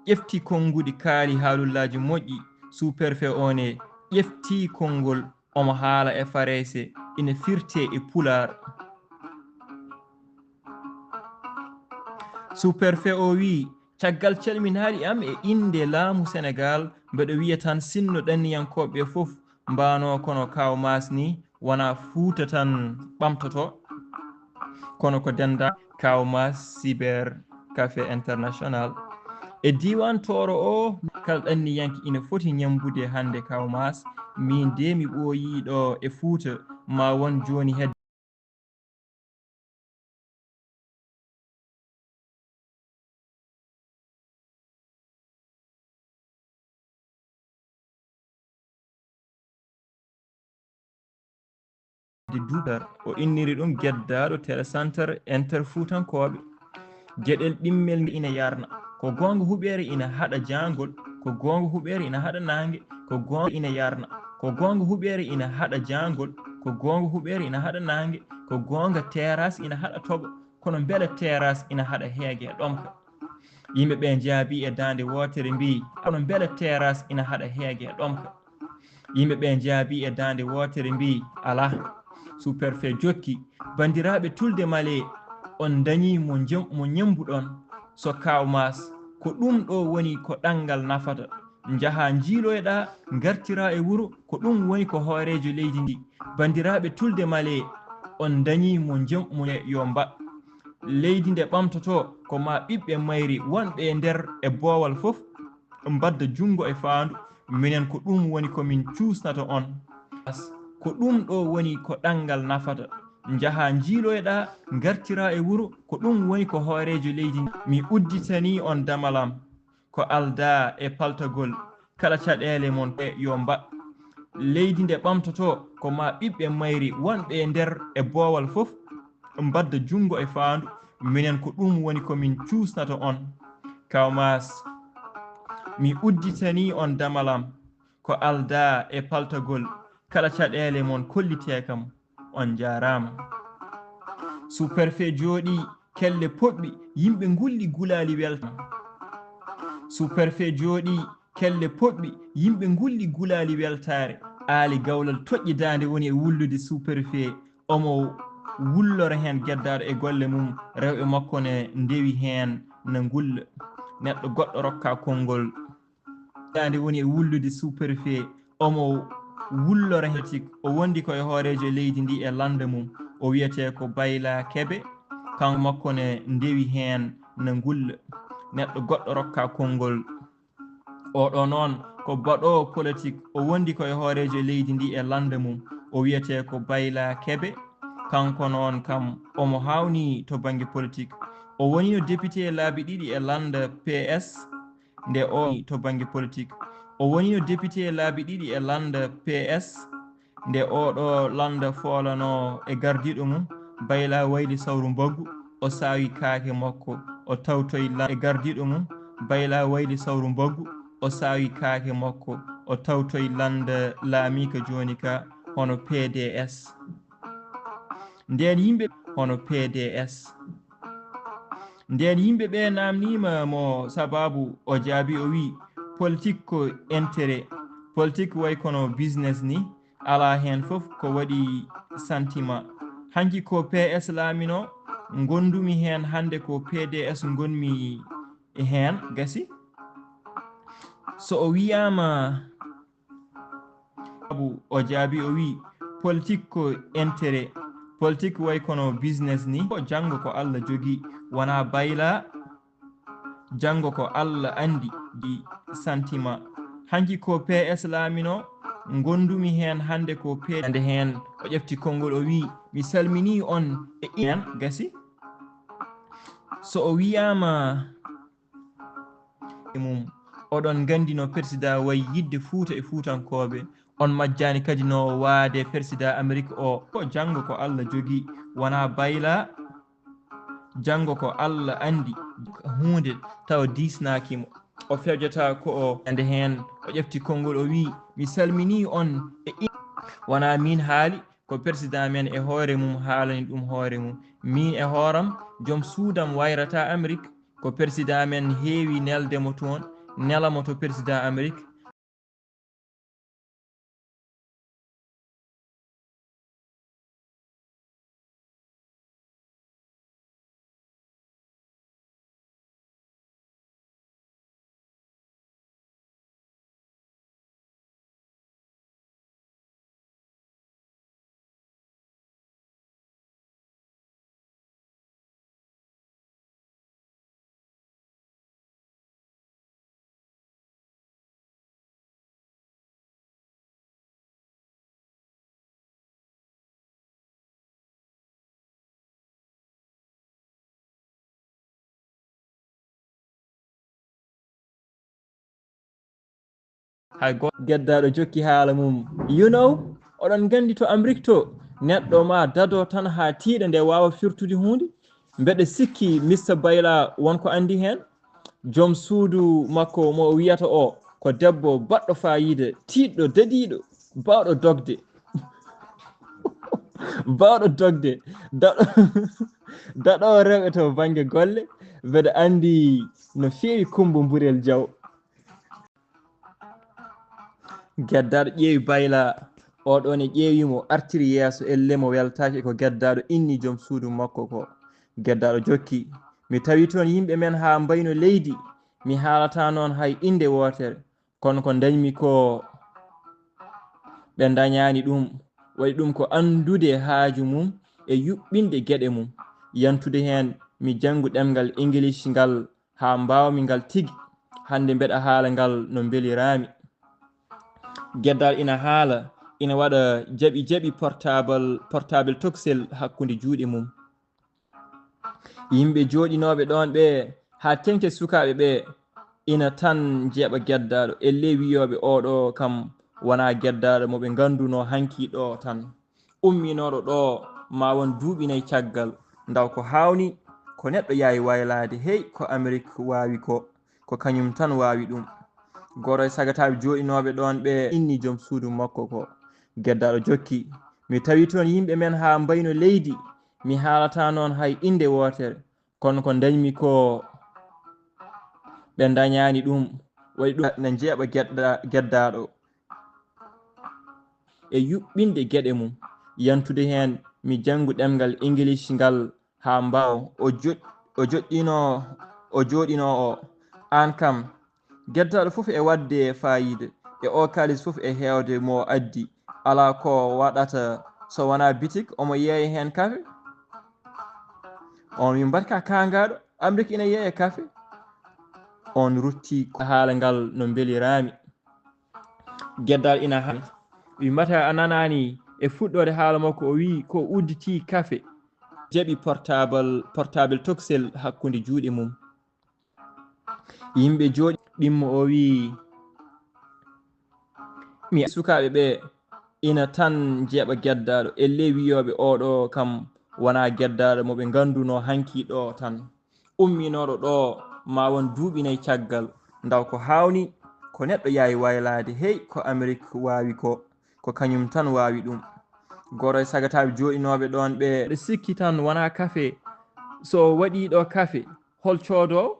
ƴefti konnguɗi, kaali haalullaaji moƴƴi. Sous-préfet o ne ƴefti konngol, omo haala e farayse, ina firtee e pulaar. Sous-préfet o wiyi, caggal calminaali am e innde laamu Senegaal, mbeɗo wiya tan, sinno ɗanniyankooɓe ɓe fof mbaano kono Kaaw Maas ni, wonaa Fuuta tan ɓamtoto, kono ko dennda Kaaw Maas Cyber Café International. E diiwaan Tooro o, kala ɗanniyanke ina foti ñammbude hannde Kaaw Maas. Miin de mi ɓooyii ɗo e Fuuta, ma won jooni hedde. de duuɓi, o inniri ɗum Geddaaɗo Telecentre Interfuutankooɓe. Geɗel ɗimmel nge ina yarna. Ko goonga huɓeere ina haɗa jaangol, ko goonga huɓeere ina haɗa naange, ko goonga ina yarna. Ko goonga huɓeere ina haɗa jaangol, ko goonga huɓeere ina haɗa naange, ko goonga teeraas ina haɗa toɓo, kono mbele teeraas ina haɗa heege e ɗomka? Yimɓe ɓe njaabii e daande wootere mbii, kono mbele teeraas ina haɗa heege e ɗomka? Yimɓe ɓe njaabii e daande wootere mbii, alaa. Sous-préfet jokki, banndiraaɓe Tulde Male, on ndañii mo njem-, mo ñemmbuɗon. So Kaaw Maas, ko ɗum ɗo woni ko ɗanngal nafata. Njahaa njiiloyɗaa, ngartiraa e wuro, ko ɗum woni ko hooreejo leydi ndi. Banndiraaɓe Tulde Male, on ndañii mo njem-, mo yo mbaɗ. Leydi nde ɓamtotoo, ko maa ɓiɓɓe mayri wonɓe e nder e boowal fof mbadda junngo e faandu, minen ko ɗum woni ko min cuusnata on. Ko ɗum ɗo woni ko ɗanngal nafata. Njahaa njiiloyɗaa, ngartiraa e wuro, ko ɗum woni ko hooreejo leydi ndi. Mi udditanii on damal am, ko aldaa e paltagol kala caɗeele mon ɗe yo mbaɗ. Leydi nde ɓamtotoo, ko maa ɓiɓɓe mayri wonɓe e nder e boowal fof mbadda junngo e faandu, minen ko ɗum woni ko min cuusnata on. Kaaw Maas, mi udditanii on damal am, ko aldaa e paltagol kala caɗeele mon kollitee kam. On njaaraama. Sous-préfet jooɗii, kelle poɓɓi, yimɓe ngulli gulaali weltaare. Sous-préfet jooɗii, kelle poɓɓi, yimɓe ngulli gulaali weltaare. Aali Gawlal toƴƴi daande woni e wullude sous-préfet. Omo wullora heen Geddaaɗo e golle mum, rewɓe makko ne ndewi heen na ngulla. Neɗɗo goɗɗo rokka konngol. Daande woni e wullude sous-préfet, omo wullora heen politique. O wondi ko e hooreejo leydi ndi e lannda mum. O wiyetee ko Bayla Kebe. Kanko makko ne ndewi heen na ngulla. Neɗɗo goɗɗo rokka konngol. Oɗo noon ko baɗoowo politique. O wondi ko e hooreejo leydi ndi e lannda mum. O wiyetee ko Bayla Kebe. Kanko noon kam omo haawnii to bannge politique. O woniino député laabi ɗiɗi e lannda P S. Nde o to bannge politique, o woniino député laabi ɗiɗi e lannda P S. Nde oɗo lannda foolanoo e gardiiɗo mum, Bayla wayli sawru mbaggu, o saawi kaake makko, o tawtoyi lan-, e gardiiɗo mum, Bayla wayli sawru mbaggu, o saawi kaake makko, o tawtoyi lannda laamiika jooni ka, hono P D S. Ndeen yimɓe, hono P D S. Ndeen yimɓe ɓe naamniima mo sabaabu, o jaabii, o wiyi, politique ko intérêt. Politique way kono business ni, alaa heen fof ko waɗi sentiment. Hanki ko P S laaminoo, ngondumi heen, hannde ko P D S ngonmi heen, gasi. So o wiyaama, Abu, o jaabii, o wiyi, politique ko intérêt. Politique way kono business ni. Ko janngo ko Allah jogii, wonaa Bayla. Janngo ko Allah anndi di sentiment. Hanki ko P S laaminoo, ngondumi heen, hannde ko P D S. Hannde heen, o ƴefti konngol, o wiyi, mi salminii on e heen, gasi. So o wiyaama, e mum. Oɗon nganndi no persidaa wayi yiɗde Fuuta e Fuutankooɓe. On majjaani kadi no waade persidaa Amerik o. Ko janngo ko Allah jogii, wonaa Bayla. Janngo ko Allah anndi huunde tawa diisnaaki mo. O fewjata ko o. Hannde heen, o ƴefti konngol, o wiyi, mi salminii on e in-, wonaa miin haali, ko persidaa men e hoore mum haalani ɗum hoore mum. Miin e hooram, joom suudam wayrataa Amerik, ko persidaa men heewi nelde mo toon, nela mo to persidaa Amerik. Hay go-, Geddaaɗo jokki haala mum. You know, oɗon nganndi to Amrik to, Neɗɗo ma dado tan haa tiiɗa nde waawa firtude huunde. Mbeɗa sikki Mister Bayla won ko anndi heen. Joom suudu makko mo o wiyata o ko debbo baɗɗo faayiida, tiiɗɗo, dadiiɗo, baawɗo dogde. Baawɗo dogde. Daɗo, daɗo rewɓe to bannge golle. Mbeɗa anndi no feewi Kummba Mburel Jaw. Geddaaɗo ƴeewi Bayla, oo ɗoo ne ƴeewi mo, artiri yeeso, ellee mo weltaaki e ko Geddaaɗo inni joom suudu makko ko. Geddaaɗo jokki, "Mi tawi toon yimɓe men haa mbayno leydi, mi haalataa noon hay innde wootere, kono ko ndañmi ko ɓe ndañaani ɗum, waɗi ɗum ko anndude haaju mum e yuɓɓinde geɗe mum, yantude heen mi janngu ɗemngal English ngal haa mbaawmi ngal tigi. Hannde mbeɗa haala ngal no mbeliraami." Geddal ina haala, ina waɗa jaɓi jaɓi portable, portable toksel hakkunde juuɗe mum. Yimɓe jooɗinooɓe ɗoon ɓe, haa teŋti sukaaɓe ɓe, ina tan njeeɓa Geddaaɗo. Ellee wiyooɓe, "Oo ɗoo kam wonaa Geddaaɗo mo ɓe nganndunoo hanki ɗoo tan. Umminooɗo ɗoo ma won duuɓi nayi caggal. Ndaw ko haawnii, ko neɗɗo yaawi waylaade. Hey, ko Amerik waawi ko, ko kañum tan waawi ɗum." Gooto e sagataaɓe jooɗinooɓe ɗoon ɓe inni joom suudu makko ko. Geddaaɗo jokki, "Mi tawi toon yimɓe men haa mbayno leydi, mi haalataa noon hay innde wootere, kono ko ndañmi ko ɓe ndañaani ɗum, waɗi ɗum na njeeɓa Gedda-, Geddaaɗo e yuɓɓinde geɗe mum, yantude heen mi janngu ɗemngal English ngal haa mbaaw." O joɗ-, o joɗɗino, o jooɗino o, "Aan kam, Geddaaɗo fof e waɗde faayiida, e oo kaalis fof e heewde mo addi, alaa ko waɗata so wonaa bitik, omo yeeya heen kafe." On wi, "Mbaɗka kaangaaɗo, Amrik ina yeeya kafe." On rutti ko haala ngal no mbeliraami. Geddal ina haali. Wi, "Mbata a nanaani e fuɗɗoode haala makko, o wi ko udditi kafe, jaɓi portable, portable toksel hakkunde juuɗe mum." Yimɓe jooɗi ɗimmo o wi, "Mi sukaaɓe ɓe ina tan njeeɓa Geddaaɗo, ellee wiyooɓe oo ɗoo kam wonaa Geddaaɗo mo ɓe nganndunoo hanki ɗoo tan. Umminooɗo ɗoo ma won duuɓi nayi caggal. Ndaw ko haawnii, ko neɗɗo yaawi waylaade. Hey, ko Amerik waawi ko, ko kañum tan waawi ɗum." Gooto e sagataaɓe jooɗinooɓe ɗoon ɓe, "Mbeɗa sikki tan wonaa kafe. So o waɗii ɗoo kafe, hol coodoowo?"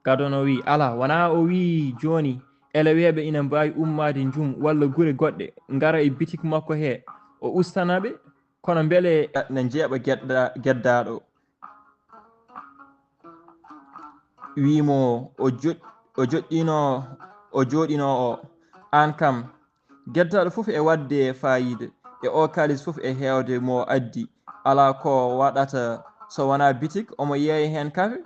Gadano wi, "Alaa, wonaa o wi jooni eleweeɓe ina mbaawi ummaade njum walla gure goɗɗe, ngara e bitik makko hee, o ustana ɓe? Kono mbele na njeeɓa gedda-, Geddaaɗo?" Wi mo o joɗ-, o joɗɗino, o jooɗino o, "Aan kam, Geddaaɗo fof e waɗde faayiida, e oo kaalis fof e heewde mo addi, alaa ko waɗata so wonaa bitik, omo yeeya heen kafe."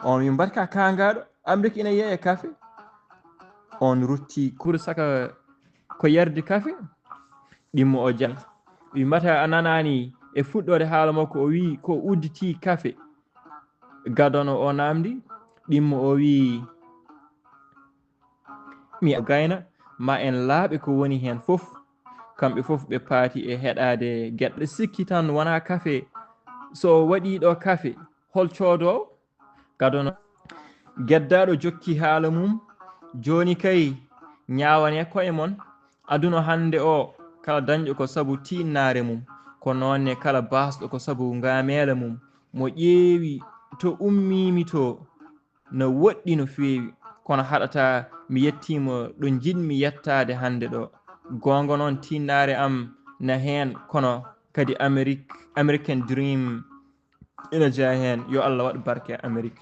On wi, "Mbaɗka kaangaaɗo, Amrik ina yeeya kafe." On rutti kuru saka ko yardi kafe, ɗimmo o jal. Wi, "Mbata a nanaani e fuɗɗoode haala makko, o wi ko udditi kafe?" Gadano o naamndi, ɗimmo o wi, "Mi gayna, ma en laaɓe ko woni heen fof." Kamɓe fof ɓe paati e heɗaade geɗɗe. "Sikki tan wonaa kafe. So o waɗii ɗoo kafe, hol coodoowo?" Gadano. Geddaaɗo jokki haala mum, "Jooni kay, ñaawanee koye mon. Aduna hannde o, kala dañɗo ko sabu tiinnaare mum, ko noon ne kala baasɗo ko sabu ngaameela mum. Mo ƴeewi to ummiimi to, no woɗɗi no feewi, kono haɗataa mi yettiima ɗo njiɗmi yettaade hannde ɗo. Goonga noon, tiinnaare am na heen, kono kadi Amerik, American Dream ina jeyaa heen. Yo Allah waɗ barke e Amerik."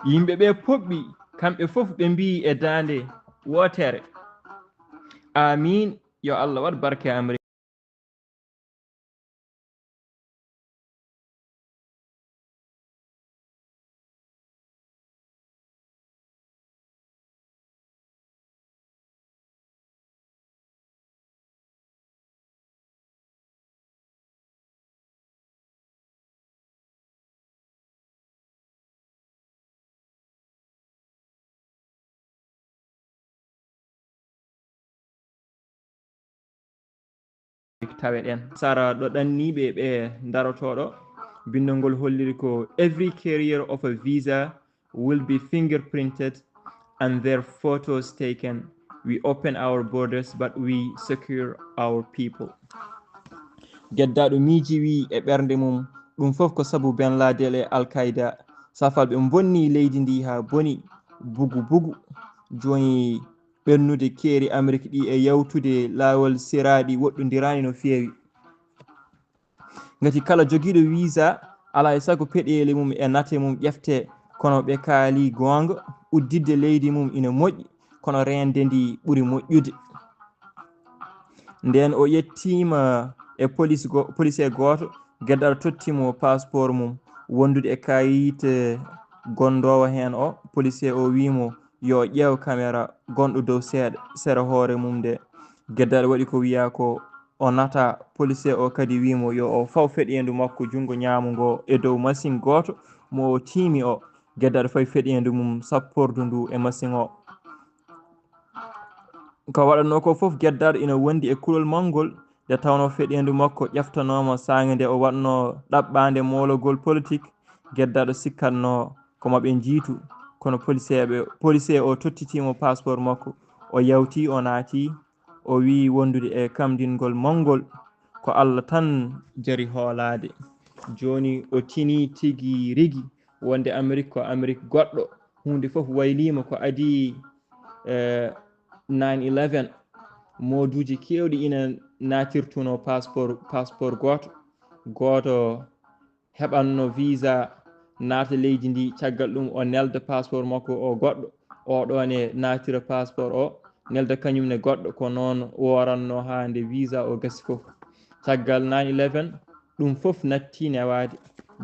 Yimɓe ɓe poɓɓi, kamɓe fof ɓe mbiyi e daande wootere, "Aamiin, yo Allah waɗ barke e Amerik." tawe ɗen. Sara ɗo ɗanniiɓe ɓe darotooɗo, bindol ngol holliri ko: "Every carrier of a visa will be fingerprinted and their photos taken. We open our borders, but we secure our people." Geddaaɗo miiji wi e ɓernde mum, ɗum fof ko sabu Ben Laden e Al Qaeda. Safal ɓe mbonni leydi ndi haa boni bugu bugu. Jooni ɓennude keeri Amerik ɗi e yawtude laawol seraaɗi woɗɗondiraani no feewi. Ngati kala jogiiɗo visa, alaa e sago peɗeeli mum e nate mum ƴefte, kono ɓe kaali goonga, udditde leydi mum ina moƴƴi, kono reende ndi ɓuri moƴƴude. Ndeen o yettiima e polis go-, polisee gooto, geddaaɗo totti mo passeport mum wondude e kayit, eh, gondoowo heen o. Polisee o wii mo yo ƴeew kamera gonɗo dow seeɗa, sera hoore mum nde. Geddaaɗo waɗi ko wiyaa ko o nata. Polisee o kadi wii mo yo o faw feɗeendu makko junngo ñaamo ngo e dow masiŋ gooto mo o tiimi o. Geddaaɗo fawi feɗeendu mum sappordu ndu e masiŋ o. Ko waɗatnoo ko fof, geddaaɗo ina wondi e kulol mawngol, nde tawnoo feɗeendu makko ƴeftanooma saanga nde o waɗnoo ɗaɓɓaande moolagol politik. Geddaaɗo sikkatnoo ko maɓe njiytu, kono poliseeɓe, polisee o tottitii mo passeport makko. O yawti, o naati, o wiyi wondude e kamndingol mawngol, ko Alla tan jari hoolaade. Jooni o tinii tigi rigi wonde Amerik ko Amerik goɗɗo. Huunde fof wayliima ko adii, eh, nine eleven. Mooduuji keewɗi ina naatirtunoo passeport, passeport gooto. Gooto heɓanno visa naata leydi ndi, caggal ɗum o nelda passeport makko o goɗɗo, o ɗo ne naatira passeport o, nelda kañum ne goɗɗo. Ko noon wooranno haa nde visa o gasi fof. Caggal nine eleven, ɗum fof natti newaade.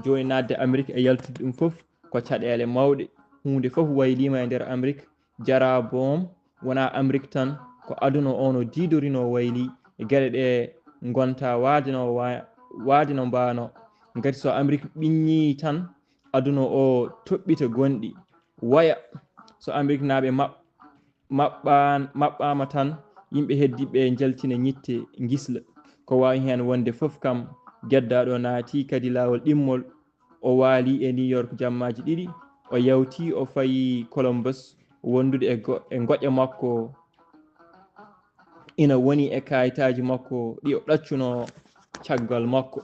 Jooni naatde Amerik e yaltude ɗum fof ko caɗeele mawɗe. Huunde fof wayliima e nder Amerik. Jaraa boom, wonaa Amerik tan, ko aduna o no diidorinoo wayli, e geɗe ɗe ngonta waade no wa-, waade no mbaano. Ngati so Amerik ɓinnii tan, aduna o toɓɓita gonɗi, waya. So Ameriknaaɓe maɓ-, maɓɓaan-, maɓɓaama tan, yimɓe heddiiɓe njaltina ñitte, ngisla. Ko waawi heen wonde fof kam, geddaaɗo naati kadi laawol ɗimmol, o waali e New York jammaaji ɗiɗi, o yawti, o fayi Columbus wondude e go-, e ngoƴa makko ina woni e kayitaaji makko ɗi o ɗaccunoo caggal makko.